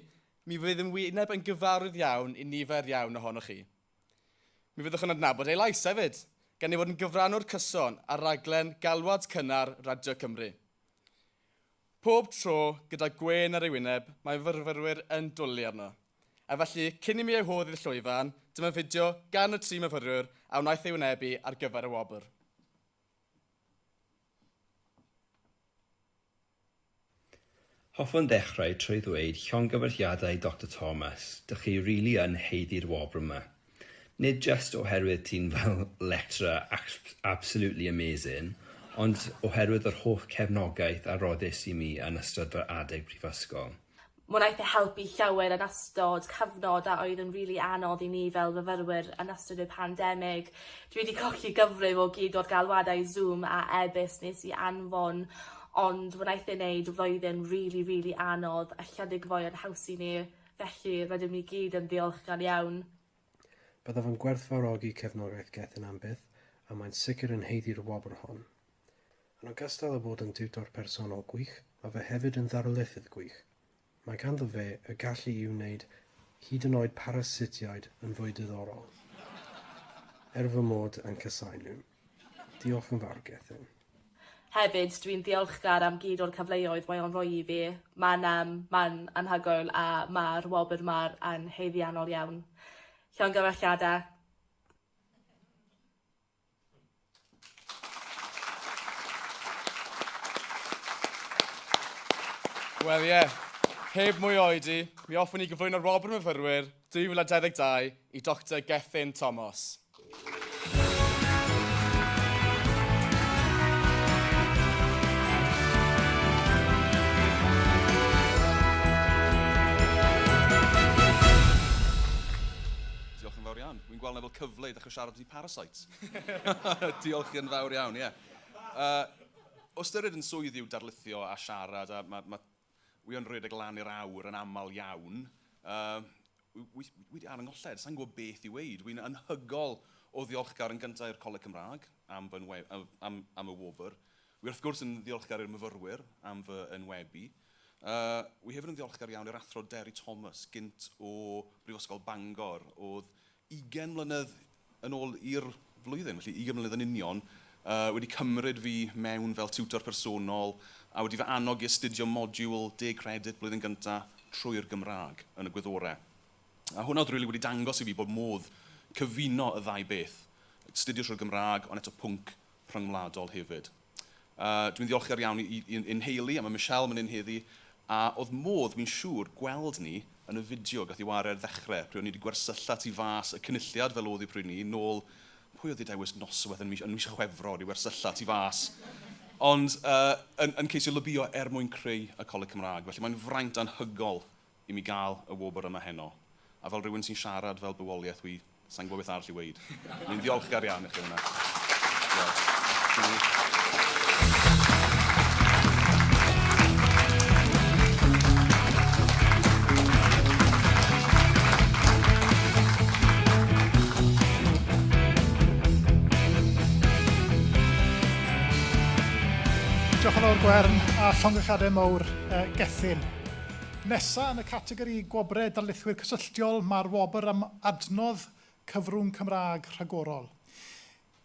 mi fydd yn wyneb yn gyfarwydd iawn i nifer iawn ohonoch chi. Mi fyddwch yn adnabod ei lais hefyd, gan ei fod yn gyfrannwr cyson ar raglen Galwad Cynnar Radio Cymru. Pob tro, gyda gwên ar ei wyneb, mae fyrfyrwyr yn dwlu arno. A felly, cyn i mi ei wahodd i'r llwyfan, dyma fideo gan y tri myfyriwr a wnaeth ei wynebu ar gyfer y wobr. Hoffwn ddechrau trwy ddweud llongyfarchiadau Doctor Thomas, dych chi rili yn haeddu'r wobr yma. Nid jyst oherwydd ti'n fel lecturer absolutely amazing, ond oherwydd yr holl cefnogaeth a roddist i mi yn ystod fy adeg prifysgol. Wnaeth e helpu llawer yn ystod cyfnod a oedd yn rili anodd i ni fel myfyrwyr yn ystod y pandemig. Dwi 'di colli gyfrif o gyd o'r galwadau Zoom a e-byst nes i anfon ond wnaeth e neud flwyddyn rili rili anodd a chydig fwy yn haws i ni felly rydym ni gyd yn ddiolchgar iawn. Byddaf yn gwerthfawrogi cefnogaeth Gethin am byth a mae'n sicr yn haeddu'r wobr hon. Yn ogystal â bod yn diwtor personol gwych, mae fe hefyd yn ddarlithydd gwych. Mae ganddo fe y gallu i wneud hyd yn oed parasitiaid yn fwy diddorol. Er fy mod yn casáu nhw. Diolch yn fawr, Gethin. Hefyd dwi'n ddiolchgar am gyd o'r cyfleoedd mae o'n rhoi i fi. Ma'n yym ma'n anhygoel a ma'r wobr 'ma yn haeddiannol iawn. Llongyfarchiade. Wel ie, heb mwy o oedi, mi hoffwn i gyflwyno'r Wobr Myfyrwyr 2022 i Doctor Gethin Thomas. Diolch yn fawr iawn. Wi'n gweld 'na fel cyfle i ddechrau siarad am parasites. Diolch yn fawr iawn, ie. Yeah. O ystyried yn swydd yw darlithio a siarad, a mae, ma, wi yn rhedeg lan i'r awr yn aml iawn, wi, wi wedi ar yng sa'n gwybod beth i weud. Wi'n anhygol o ddiolchgar yn gyntaf i'r Coleg Cymraeg am, fy nwe, am, am y wobr. Wi wrth gwrs yn ddiolchgar i'r myfyrwyr am fy enwebu. Wi hefyd yn ddiolchgar iawn i'r athro Derry Thomas, gynt o Brifysgol Bangor, oedd 20 mlynedd yn ôl i'r flwyddyn, felly 20 mlynedd yn union, uh, wedi cymryd fi mewn fel tiwtor personol a wedi fy annog i astudio modiwl 10 credit blwyddyn gyntaf trwy'r Gymraeg yn y gwyddorau. A hwnna oedd rili really wedi dangos i fi bod modd cyfuno y ddau beth, astudio trwy'r Gymraeg, ond eto pwnc rhyngwladol hefyd. Dwi'n ddiolchgar iawn i, i, i'n nheulu, a mae Michelle mynd yn heddi, a oedd modd, fi'n siŵr, gweld ni yn y fideo gath i ware ar ddechrau, pryd o'n ni wedi gwersylla tu fas y cynulliad fel oedd i pryd ni, nôl, pwy oedd i dewis noswaith yn mis, yn mis Chwefror i wersylla tu fas, ond uh, yn, yn ceisio lobio er mwyn creu y Coleg Cymraeg. Felly mae'n fraint anhygol i mi gael y wobr yma heno. A fel rhywun sy'n siarad fel bywoliaeth, wi Sa i'n gwybod beth arall i weud. Ni'n ddiolchgar iawn i chi am hwnna. Diolch. Diolch yn fawr Gwern a llongyfarchiadau mawr Gethin. Nesa yn y categori Gwobrau Darlithwyr Cysylltiol mae'r wobr am adnodd cyfrwng Cymraeg rhagorol.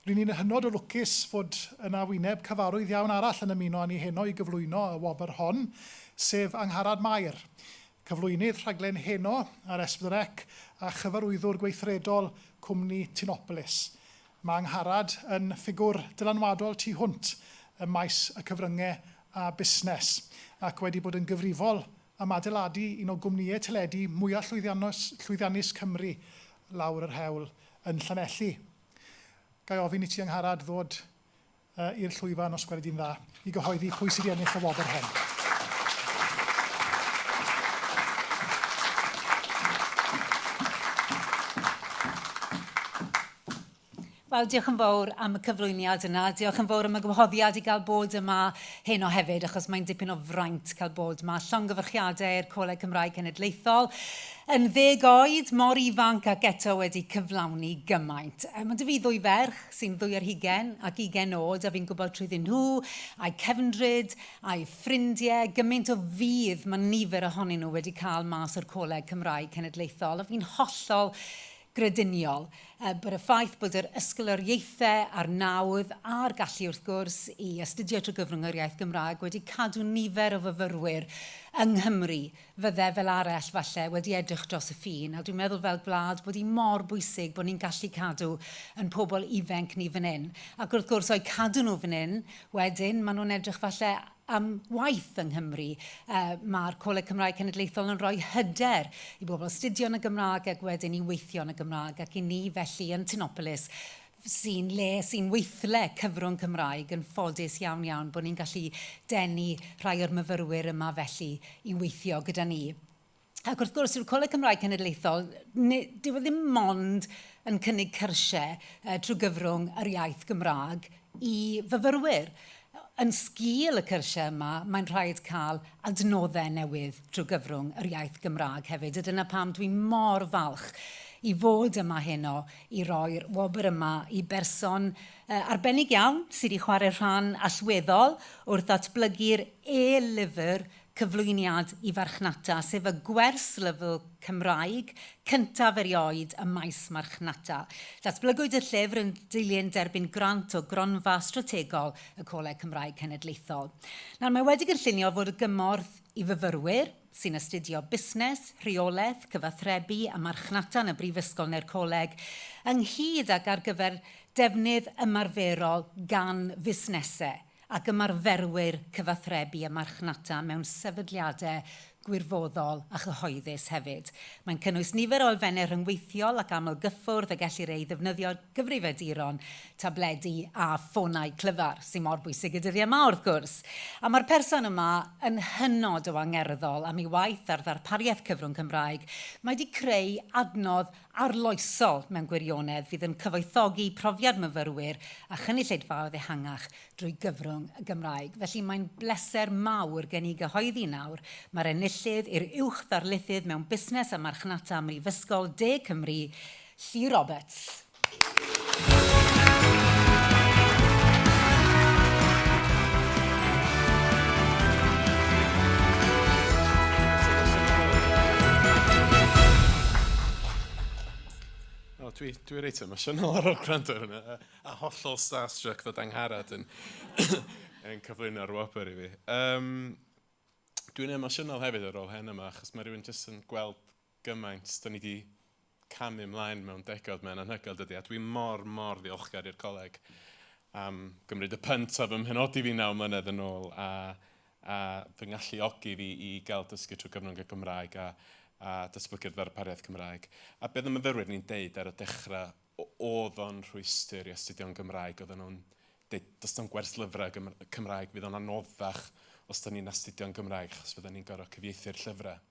Ry'n ni'n hynod o lwcus fod yna wyneb cyfarwydd iawn arall yn ymuno â ni heno i gyflwyno y wobr hon, sef Angharad Mair, cyflwynydd rhaglen Heno ar S4C a chyfarwyddwr gweithredol cwmni Tinopolis. Mae Angharad yn ffigwr dylanwadol tu hwnt ym maes y cyfryngau a busnes, ac wedi bod yn gyfrifol am adeiladu un o gwmnïau teledu mwyaf llwyddiannus Cymru lawr yr hewl yn Llanelli. Ga i ofyn i ti Angharad ddod i'r llwyfan os gweli di'n dda i gyhoeddi pwy sydd wedi ennill y wobr hon. Wel, diolch yn fawr am y cyflwyniad yna. Diolch yn fawr am y gwahoddiad i gael bod yma heno hefyd, achos mae'n dipyn o fraint cael bod yma. Llongyfarchiadau i'r Coleg Cymraeg Cenedlaethol. Yn ddeg oed, mor ifanc ac eto wedi cyflawni gymaint. Mae 'da fi ddwy ferch sy'n ddwy ar hugain ac ugain oed, a fi'n gwybod trwyddyn nhw, a'u cefndryd, a'u ffrindiau, gymaint o fudd mae nifer ohonyn nhw wedi cael mas o'r Coleg Cymraeg Cenedlaethol, a fi'n hollol grediniol. Bod y ffaith bod yr ysgoloriaethau a'r nawdd a'r gallu wrth gwrs i astudio trwy gyfrwng yr iaith Gymraeg wedi cadw nifer o fyfyrwyr yng Nghymru fydde fel arall falle wedi edrych dros y ffin, a dwi'n meddwl fel gwlad bod hi mor bwysig bod ni'n gallu cadw yn pobl ifanc ni fan hyn. Ac wrth gwrs o'u cadw nhw fan hyn wedyn maen nhw'n edrych falle am waith yng Nghymru. Mae'r Coleg Cymraeg Cenedlaethol yn rhoi hyder i bobl astudio yn y Gymraeg ac wedyn i weithio yn y Gymraeg, ac i ni felly yn Tinopolis sy'n le, sy'n weithle cyfrwng Cymraeg yn ffodus iawn iawn bod ni'n gallu denu rhai o'r myfyrwyr yma felly i weithio gyda ni. Ac wrth gwrs, yw'r Coleg Cymraeg Cenedlaethol, dyw e ddim mond yn cynnig cyrsiau trwy gyfrwng yr iaith Gymraeg i fyfyrwyr. Yn sgil y cyrsiau yma, mae'n rhaid cael adnoddau newydd trwy gyfrwng yr iaith Gymraeg hefyd, a dyna pam dwi mor falch i fod yma heno i roi'r wobr yma i berson arbennig iawn sydd wedi chwarae rhan allweddol wrth ddatblygu'r e-lyfr Cyflwyniad i Farchnata, sef y gwerslyfl Cymraeg cyntaf erioed ym maes marchnata. Datblygwyd y llyfr yn dilyn derbyn grant o Gronfa Strategol y Coleg Cymraeg Cenedlaethol. Nawr, mae wedi gynllunio fod o gymorth i fyfyrwyr sy'n astudio busnes, rheolaeth, cyfathrebu a marchnata yn y brifysgol neu'r coleg, ynghyd ag ar gyfer defnydd ymarferol gan fusnesau ac ymarferwyr cyfathrebu a marchnata mewn sefydliadau gwirfoddol a chyhoeddus hefyd. Mae'n cynnwys nifer o elfennau rhyngweithiol ac aml-gyffwrdd y gellir ei ddefnyddio ar gyfrifiaduron, tabledi a ffonau clyfar, sy'n mor bwysig y dyddiau yma wrth gwrs. A mae'r person yma yn hynod o angerddol am ei waith ar ddarpariaeth cyfrwng Cymraeg. Mae wedi creu adnodd arloesol mewn gwirionedd fydd yn cyfoethogi profiad myfyrwyr a chynulleidfaoedd ehangach drwy gyfrwng y Gymraeg. Felly mae'n bleser mawr gen i gyhoeddi nawr mae'r enillydd i'r Uwch Ddarlithydd mewn Busnes a Marchnata ym Mhrifysgol De Cymru, Llyr Roberts. O, dwi, dwi reit emosiynol ar ôl gwrando ar hwnna. A, a hollol starstruck ddod Angharad yn, yn cyflwyno'r wobr i fi. Um, dwi'n emosiynol hefyd ar ôl hen yma, achos mae rhywun jyst yn gweld gymaint. Da ni wedi camu ymlaen mewn degawd, mae'n anhygoel dydy, a dwi mor, mor ddiolchgar i'r coleg am gymryd y punt a fy mhenodi fi naw mlynedd yn ôl a, a fy ngalluogi fi i gael dysgu trwy gyfrwng y Gymraeg a, a datblygu'r ddarpariaeth Cymraeg. A beth y myfyrwyr ni'n deud ar y dechrau oedd o'n rhwystr i astudio'n Gymraeg, oedden nhw'n deud does na'm gwers lyfrau Cymraeg, fydd o'n anoddach os da ni'n astudio'n Gymraeg, achos fydden ni'n gorfod cyfieithu'r llyfrau.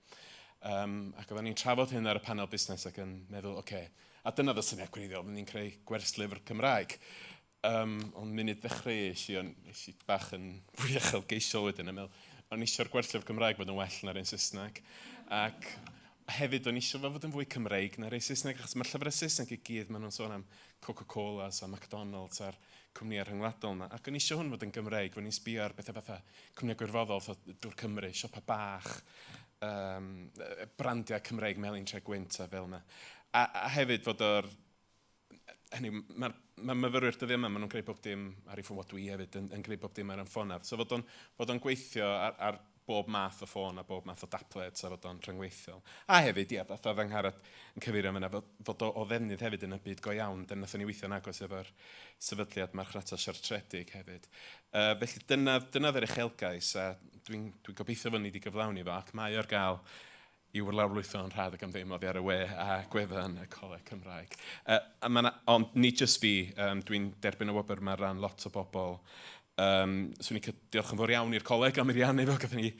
Um, ac oedden ni'n trafod hyn ar y panel busnes ac yn meddwl, oce, okay, a dyna oedd y syniad gwreiddiol, fydden ni'n creu gwerslyfr Cymraeg. Um, ond munud ddechreuais i, o'n es i bach yn fwy uchelgeisiol wedyn, a meddwl, o'n eisiau'r gwerslyfr Cymraeg fod yn well na'r un Saesneg. Ac hefyd, o'n eisiau fo fod yn fwy Cymreig na'r un Saesneg, achos mae'r llyfrau Saesneg i gyd, maen nhw'n sôn am Coca-Colas a McDonald's a'r cwmnïau rhyngwladol yma. Ac o'n eisiau hwn fod yn Gymreig, o'n i'n sbio ar bethau fatha cwmnïau gwirfoddol, fatha Dŵr Cymru, siopa bach, um, brandiau Cymreig, Melin Tre Gwynt a fel yna. A, a hefyd fod o'r... Hynny, mae'r ma myfyrwyr dyddiau yma, maen nhw'n gwneud bob dim ar eu ffôn, wel dwi hefyd yn, yn gwneud bob dim ar yn ffonaf. So fod o'n, fod o'n gweithio ar, ar bob math o ffôn a bob math o dablet a fod o'n rhyngweithiol. A hefyd, ia, fatha oedd Angharad yn cyfeirio am yna, fod, fod o, o ddefnydd hefyd yn y byd go iawn. Dyna wnaethon ni weithio'n agos efo'r sefydliad marchnata siartredig hefyd. Uh, felly dyna, dyna oedd yr uchelgais a dwi'n dwi gobeithio fod ni wedi gyflawni fo ac mae o'r gael i'w lawrlwytho yn rhad ac am ddim oddi ar y we a gwefan y Coleg Cymraeg. Uh, a ma ond nid jyst fi, um, dwi'n derbyn y wobr yma ran lot o bobl. Um, swn i'n diolch yn fawr iawn i'r coleg am ariannu fo, gathon ni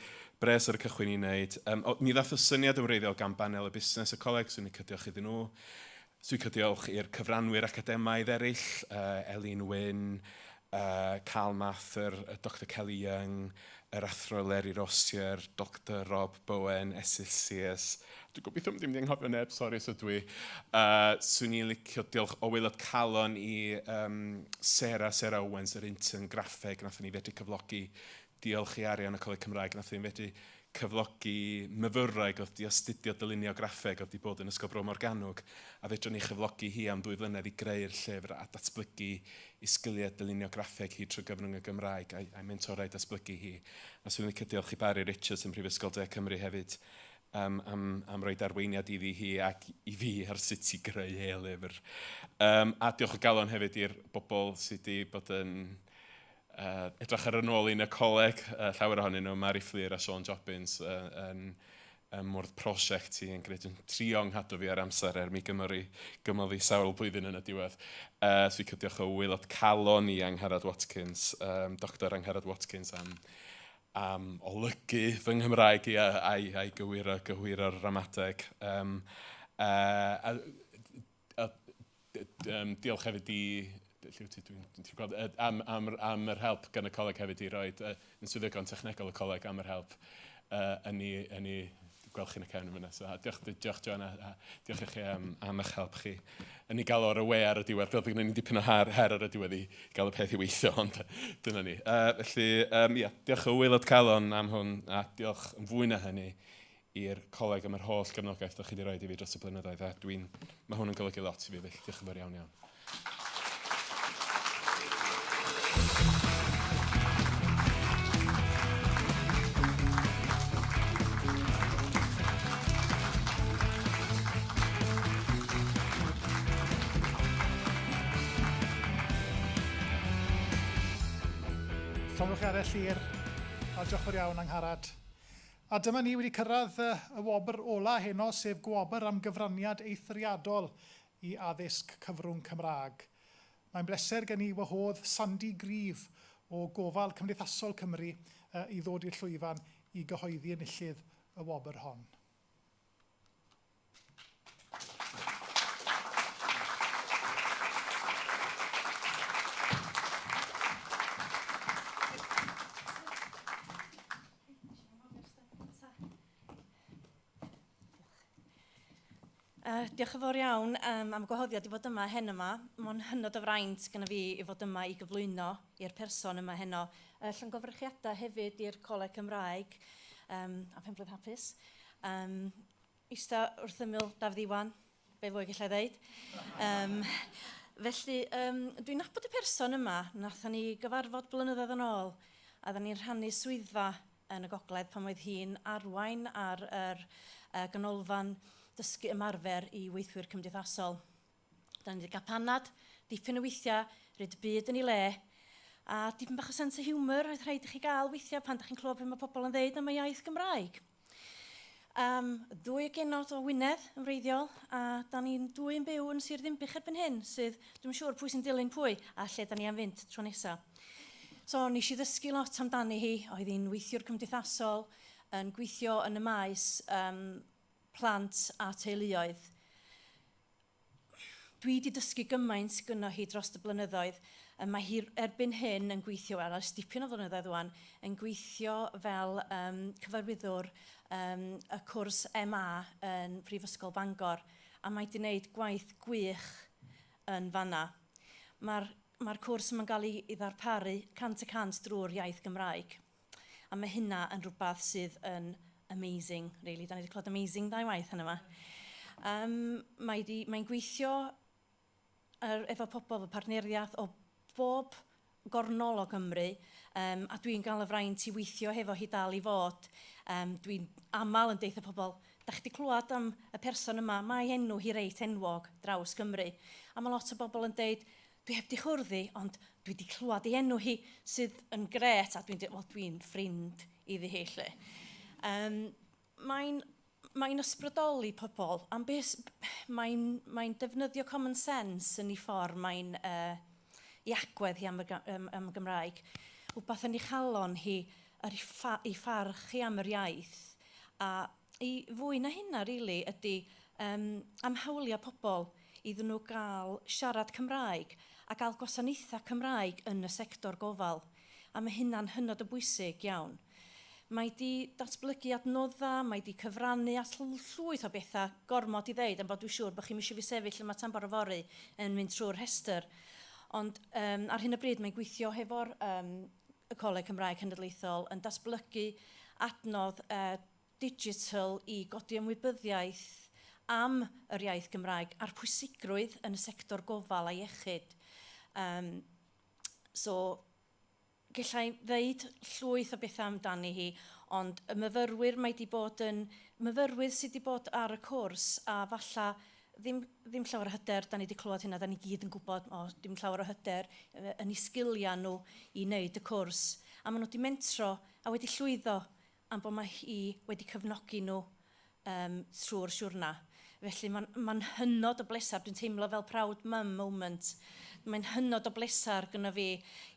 bres ar y cychwyn i wneud. Um, o, mi ddath y syniad yn wreiddiol gan banel y busnes y coleg, swn i'n diolch iddyn nhw. Swn i'n diolch i'r cyfranwyr academaidd eraill, uh, Elin Wyn, uh, Carl Mather, Dr Kelly Young, yr Athro Leri Rosier, Doctor Rob Bowen, Esyll Sears. Dwi'n gobeithio mynd i anghofio neb, sori os ydw i. Uh, swn i'n licio diolch o waelod calon i um, Sarah, Sarah Owens, yr intern graffeg, nathon ni fedru cyflogi. Diolch i arian y Coleg Cymraeg, nathon ni fedru cyflogi myfyrwraig oedd 'di astudio dylunio graffeg oedd 'di bod yn Ysgol Bro Morgannwg a fedrwn ni chyflogi hi am ddwy flynedd i greu'r llyfr a datblygu ei sgiliau dylunio graffeg hi trwy gyfrwng y Gymraeg a'i, a'i mentora i datblygu hi. A swn i'n licio diolch i Barry Richards ym Mhrifysgol De Cymru hefyd um, am, am roed arweiniad iddi hi ac i fi ar sut i greu e-lyfr. Um, a diolch o galon hefyd i'r bobl sydd wedi bod yn uh, edrych ar yn ôl i'n y coleg, uh, llawer ohonyn nhw, Mari Fflur a Sean Jobbins uh, yn, ym mwrdd prosiect i yn gwneud yn trio nghadw fi ar amser er mi gymru gymodd i sawl blwyddyn yn y diwedd. Uh, so fi'n diolch o waelod calon i Angharad Watkins, um, Dr Angharad Watkins am, am olygu fy Nghymraeg i a'i, a'i gywiro, gywiro'r ramadeg. Um, uh, a, a, um, diolch hefyd i lle wyt ti, dwi'n dwi gweld, am, am, am yr help gan y coleg hefyd i roi, uh, yn swyddogion technegol y coleg am yr help uh, yn ei, yn ei gweld chi'n y cefn fyna. So, a diolch, diolch Joanna, a diolch i chi am, am eich help chi. Yn ei gael o'r y we ar y diwedd, roedd gen i dipyn o her, her ar y diwedd i gael y peth i weithio, ond dyna ni. Uh, felly, um, yeah, diolch o waelod calon am hwn, a diolch yn fwy na hynny i'r coleg am yr holl gefnogaeth dych chi wedi rhoi i fi dros y blynyddoedd a dwi'n, mae hwn yn golygu lot i fi, felly diolch yn fawr iawn iawn. Llongyfarchiadau Llyr, a diolch fawr iawn Angharad. A dyma ni wedi cyrraedd y wobr ola heno, sef gwobr am gyfraniad eithriadol i addysg cyfrwng Cymraeg. Mae'n bleser gen i wahodd Sandy Grieve o Gofal Cymdeithasol Cymru i ddod i'r llwyfan i gyhoeddi enillydd y wobr hon. Uh, diolch yn fawr iawn um, am y gwahoddiad i fod yma hen yma. Mae'n hynod o fraint gyda fi i fod yma i gyflwyno i'r person yma heno. Uh, llongyfarchiadau hefyd i'r Coleg Cymraeg um, a penblwydd hapus. Um, ista wrth ymyl Dafydd Iwan, be fwy gallai ddeud. Um, felly, um, dwi'n nabod y person yma, nathon ni gyfarfod blynyddoedd yn ôl, a dda ni'n rhannu swyddfa yn y gogledd pan oedd hi'n arwain ar yr uh, ganolfan dysgu ymarfer i weithwyr cymdeithasol. Da ni wedi cael panad, dipyn o weithiau, ryd y byd yn ei le, A dipyn bach o sense o humour oedd rhaid i chi gael weithiau pan da chi'n clywed beth mae pobl yn ddeud am y iaith Gymraeg. Um, ddwy genod o Wynedd yn wreiddiol, a da ni'n dwy yn byw yn Sir Ddinbych erbyn hyn, sydd dwi'n siŵr pwy sy'n dilyn pwy a lle da ni am fynd tro nesaf. So nes i ddysgu lot amdani hi, oedd hi'n weithiwr cymdeithasol, yn gweithio yn y maes um, plant a teuluoedd. Dwi 'di dysgu gymaint gynno hi drost y blynyddoedd. Mae hi erbyn hyn yn gweithio, wel ers dipyn o flynyddoedd ŵan, yn gweithio fel um, cyfarwyddwr um, y cwrs MA yn Prifysgol Bangor, a mae 'di wneud gwaith gwych yn fanna. Mae'r mae cwrs yma'n cael ei, ei ddarparu 100% drwy'r iaith Gymraeg. A mae hynna yn rhywbeth sydd yn amazing, really. Da ni wedi clywed amazing ddau waith hynny yma. Um, mae di, mae'n gweithio er, efo pobl, efo partneriaeth o bob gornol o Gymru, um, a dwi'n gael y fraint i weithio hefo hi dal i fod. Um, dwi'n aml yn deitha pobl, da chi wedi clywed am y person yma, mae enw hi reit enwog draws Gymru. A mae lot o bobl yn deud, Dwi heb 'di chwrdd hi, ond dwi 'di clywed ei enw hi, sydd yn grêt, a dwi'n dweud, wel, dwi'n ffrind iddi hi, 'lly. Um, mae'n mae'n ysbrydoli pobl, am beth, mae'n mae defnyddio common sense yn ei ffordd, mae'n uh, ei agwedd hi am y, am, am y Gymraeg. Wbath yn ei chalon hi, yr ei, ffa, ei pharch hi am yr iaith, a i fwy na hynna, rili, ydy um, am hawliau pobl iddyn nhw gael siarad Cymraeg a gael gwasanaethau Cymraeg yn y sector gofal. A mae hynna'n hynod o bwysig iawn. Mae di datblygu adnoddau, mae di cyfrannu at llwyth o bethau gormod i ddeud, am bod dwi'n siŵr bod chi'n eisiau fi sefyll yma tan bore fory yn mynd trwy'r rhestr. Ond um, ar hyn o bryd mae'n gweithio hefo'r um, y Coleg Cymraeg Cenedlaethol yn datblygu adnodd uh, digital i godi ymwybyddiaeth am yr iaith Gymraeg a'r pwysigrwydd yn y sector gofal a iechyd. Um, so, gallai ddeud llwyth o bethau amdani hi, ond y myfyrwyr mae di bod yn myfyrwyr sydd wedi bod ar y cwrs a falla ddim, ddim llawer o hyder, da ni wedi clywed hynna, da ni gyd yn gwybod, o, dim llawer o hyder yn eu sgiliau nhw i wneud y cwrs. A maen nhw wedi mentro a wedi llwyddo am bod mae hi wedi cefnogi nhw um, trwy'r siwrna. Felly mae'n ma hynod o blesar, dwi'n teimlo fel proud mum moment. Mae'n hynod o blesar gyda fi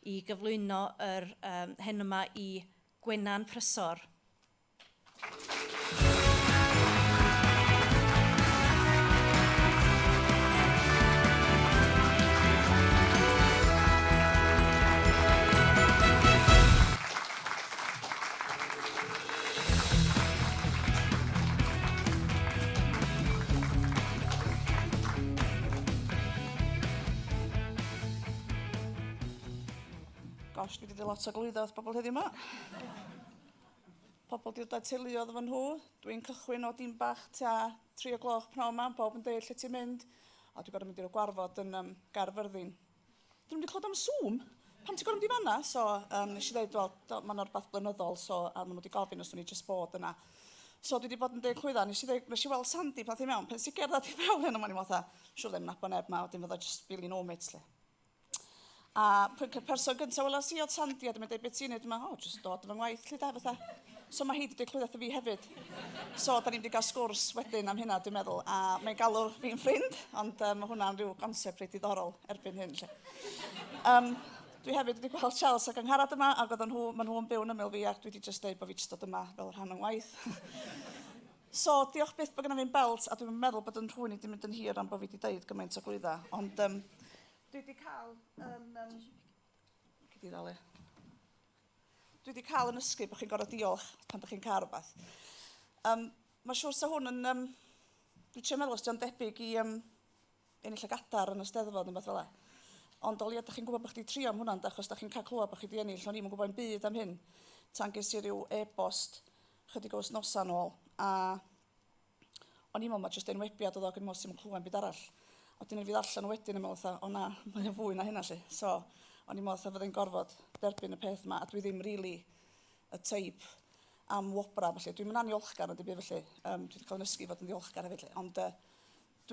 i gyflwyno yr um, hen yma i Gwenan Prysor. Gosh, dwi wedi dweud lot o glwyddo wrth bobl heddiw yma. Pobl wedi dod â teuluoedd efo nhw. Dwi'n cychwyn o dim bach tua 3 o gloch pnawn yma, bob yn deud lle ti'n mynd. A dwi'n gorfod mynd i'r gwarfod yn um, Gaerfyrddin. Dyn nhw'm 'di clywed am Zoom? Pam ti'n gorfod mynd i fan'na? So um, nes i ddeud, wel, mae'n rhywbeth blynyddol, so, a maen nhw wedi gofyn os o'n i jyst bod yna. So dwi wedi bod yn deud clwydda, nes i, ddeud, nes i weld Sandy pan i mewn, pen sy'n gerdded i fewn hyn, o'n i'n fatha, siwr ddim nabod neb ma, wedyn fydda just really no mates, le. A person gyntaf welas i oedd Sandy, a dwi'n dweud, beth ti'n neud yma? O, oh, just dod fy ngwaith, lle da, fatha. So mae hi wedi dweud clwydda fi hefyd. So, da ni'n wedi cael sgwrs wedyn am hynna, dwi'n meddwl. A mae'n galw fi'n ffrind, ond um, mae hwnna'n rhyw concept reit diddorol erbyn hyn. Lle. Um, dwi hefyd wedi gweld Charles ac Angharad yma, ac oedden nhw, maen nhw'n byw yn ymyl fi, ac dwi wedi just dweud bod fi just dod yma fel rhan o'n ngwaith. so, diolch byth bod gennym fi'n belt, a dwi'n meddwl bod yn rhywun wedi mynd yn hir am bod fi wedi deud gymaint o glwydda. Ond um, dwi wedi cael yn... Um, Gyd i ddal e. Dwi wedi cael yn ysgu bod chi'n gorfod diolch pan ydych chi'n cael rhywbeth. Um, mae siŵr sa hwn yn... Um, dwi'n trio meddwl os di'n debyg i um, ennill y gadar yn y steddfod neu beth fel 'na. Ond o leia ydych chi'n gwybod bod chi wedi trio am hwnna, achos ydych chi'n cael clywed bod chi wedi ennill. O'n i'm yn gwybod yn byd am hyn tan ges i ryw e-bost chydig o wythnosau nôl. A o'n i'n meddwl mae jyst enwebiad oedd o, ac o'n i'n meddwl sy'n clywed byd arall. A wedyn fi ddarllen o wedyn yn meddwl fatha, o na, mae o'n fwy na hynna 'lly. So, o'n i'n meddwl fatha fyddai'n gorfod derbyn y peth yma, a dwi ddim really y teip am wobra, felly. Dwi'n mynd aniolchgar yn dim felly. Um, dwi wedi cael yn ysgu fod yn ddiolchgar hefyd, lle. Ond uh,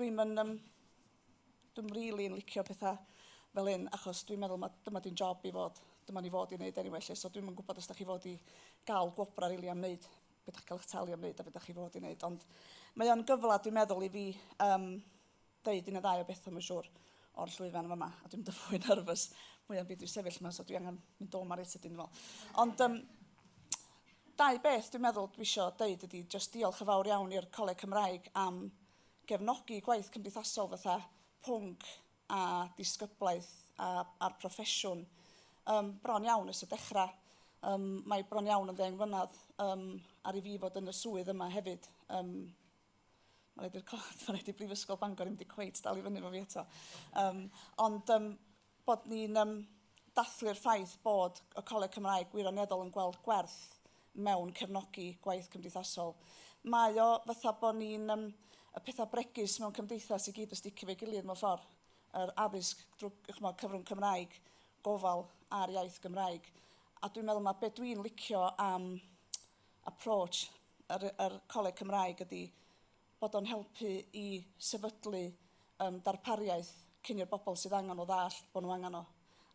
dwi'n mynd, um, dwi'n really yn licio pethau fel hyn, achos dwi'n meddwl ma, dyma di'n job i fod, dyma ni fod i wneud anyway, lle, so dwi'm yn gwybod os da chi fod i gael gwobrau rili am wneud be da chi'n cael eich talu am wneud a be da chi fod i wneud, ond mae o'n gyfle dwi'n meddwl i fi um, deud un neu ddau o bethau mae'n siŵr o'r llwyfan yma, a dwi'n mynd yn fwy nervous mwy am byd dwi'n sefyll yma, so dwi angen mynd o ma reit sydyn dwi'n meddwl. Ond um, dau beth dwi'n meddwl dwi eisiau deud ydy jyst diolch yn fawr iawn i'r Coleg Cymraeg am gefnogi gwaith cymdeithasol fatha pwnc a disgyblaeth a, a'r proffesiwn um, bron iawn ers y dechrau. Um, mae bron iawn yn ddeng mlynedd um, ar i fi fod yn y swydd yma hefyd. Um, Mae'n rhaid i'r ma rhaid i Brifysgol Bangor ddim wedi cweit dal i fyny efo fi eto. Um, ond um, bod ni'n um, dathlu'r ffaith bod y Coleg Cymraeg gwirioneddol yn gweld gwerth mewn cefnogi gwaith cymdeithasol. Mae o fatha bod ni'n um, y pethau bregus mewn cymdeithas i gyd yn sticio fe'i gilydd mewn ffordd. Yr addysg drwy chmo, cyfrwng Cymraeg, gofal a'r iaith Gymraeg. A dwi'n meddwl mae be dwi'n licio am approach yr, yr Coleg Cymraeg ydy bod o'n helpu i sefydlu um, darpariaeth cyn i'r bobl sydd angen o ddall bod nhw angen o.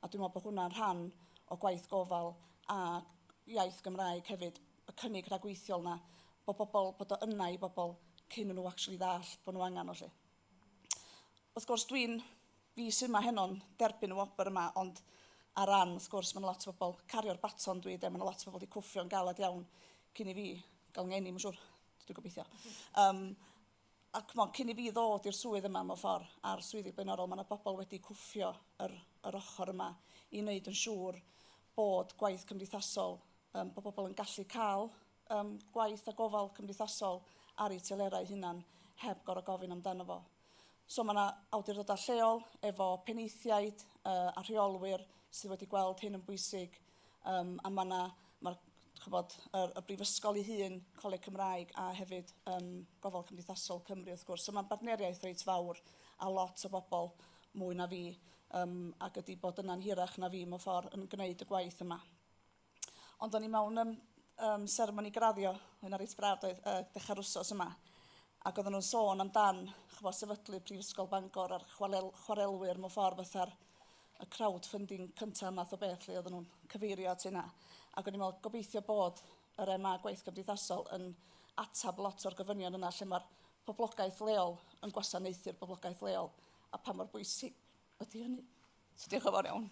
A dwi'n meddwl bod hwnna'n rhan o gwaith gofal a iaith Gymraeg hefyd, y cynnig rhagweithiol na, bod bobl, bod o yna i bobl cyn nhw actually ddall bod nhw angen o lle. Wrth gwrs, dwi'n, fi sy'n yma heno'n derbyn y wobr yma, ond ar ran, wrth gwrs, mae'n lot o bobl cario'r baton dwi, de, mae'n lot o bobl wedi cwffio'n galed iawn cyn i fi gael ngeni, mae'n siŵr, dwi'n gobeithio. Um, ac mon, cyn i fi ddod i'r swydd yma mewn ffordd, a'r swyddi blaenorol, mae yna bobl wedi cwffio yr, yr ochr yma i wneud yn siŵr bod gwaith cymdeithasol, um, bod bobl yn gallu cael um, gwaith a gofal cymdeithasol ar eu telerau hunan heb gorfod gofyn amdano fo. So mae yna awdurdodau lleol efo penaethiaid uh, a rheolwyr sydd wedi gweld hyn yn bwysig um, a mae yna mae'r chybod, y, y brifysgol ei hun, Coleg Cymraeg a hefyd um, Gofal Cymdeithasol Cymru wrth gwrs. So mae'n bartneriaeth reit fawr a lot o bobl mwy na fi um, ac ydy bod yna'n hirach na fi mewn ffordd yn gwneud y gwaith yma. Ond o'n i mewn um, um, seremoni graddio, hynna reit braf doedd, uh, dechrau'r wsos yma. Ac oedden nhw'n sôn amdan chymod, sefydlu Prifysgol Bangor a'r chwarel, chwarelwyr mewn ffordd fatha'r y crowdfunding cyntaf math o beth lle oedden nhw'n cyfeirio at hynna. Ac o'n i'n meddwl gobeithio bod yr MA Gwaith Cymdeithasol yn atab lot o'r gofynion yna lle mae'r poblogaeth leol yn gwasanaethu'r boblogaeth leol a pa mor bwysig ydy hynny. So diolch yn fawr iawn.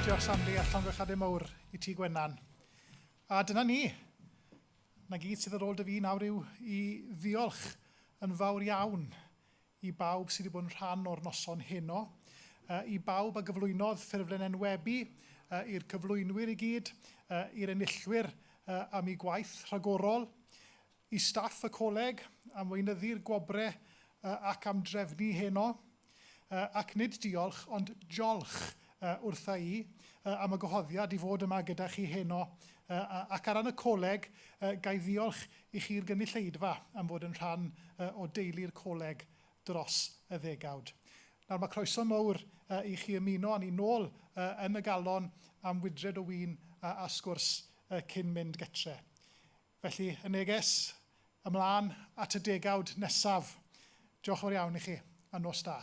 Diolch Sandy a llongyfarchiadau mawr i ti Gwenan. A dyna ni. 'Na gyd sydd ar ôl 'da fi nawr yw i ddiolch yn fawr iawn i bawb sydd wedi bod yn rhan o'r noson heno, i bawb a gyflwynodd ffurflen enwebu, i'r cyflwynwyr i gyd, i'r enillwyr am eu gwaith rhagorol, i staff y coleg am weinyddu'r gwobrau ac am drefnu heno, ac nid diolch ond jolch wrtha i am y gwahoddiad i fod yma gyda chi heno, ac ar ran y coleg, ga i ddiolch i chi'r gynulleidfa am fod yn rhan o deulu'r coleg dros y ddegawd. Nawr mae croeso mowr i chi ymuno â ni nôl yn y galon am wydred o win a sgwrs cyn mynd getre. Felly, y neges, ymlaen at y degawd nesaf. Diolch yn fawr iawn i chi, a nos da.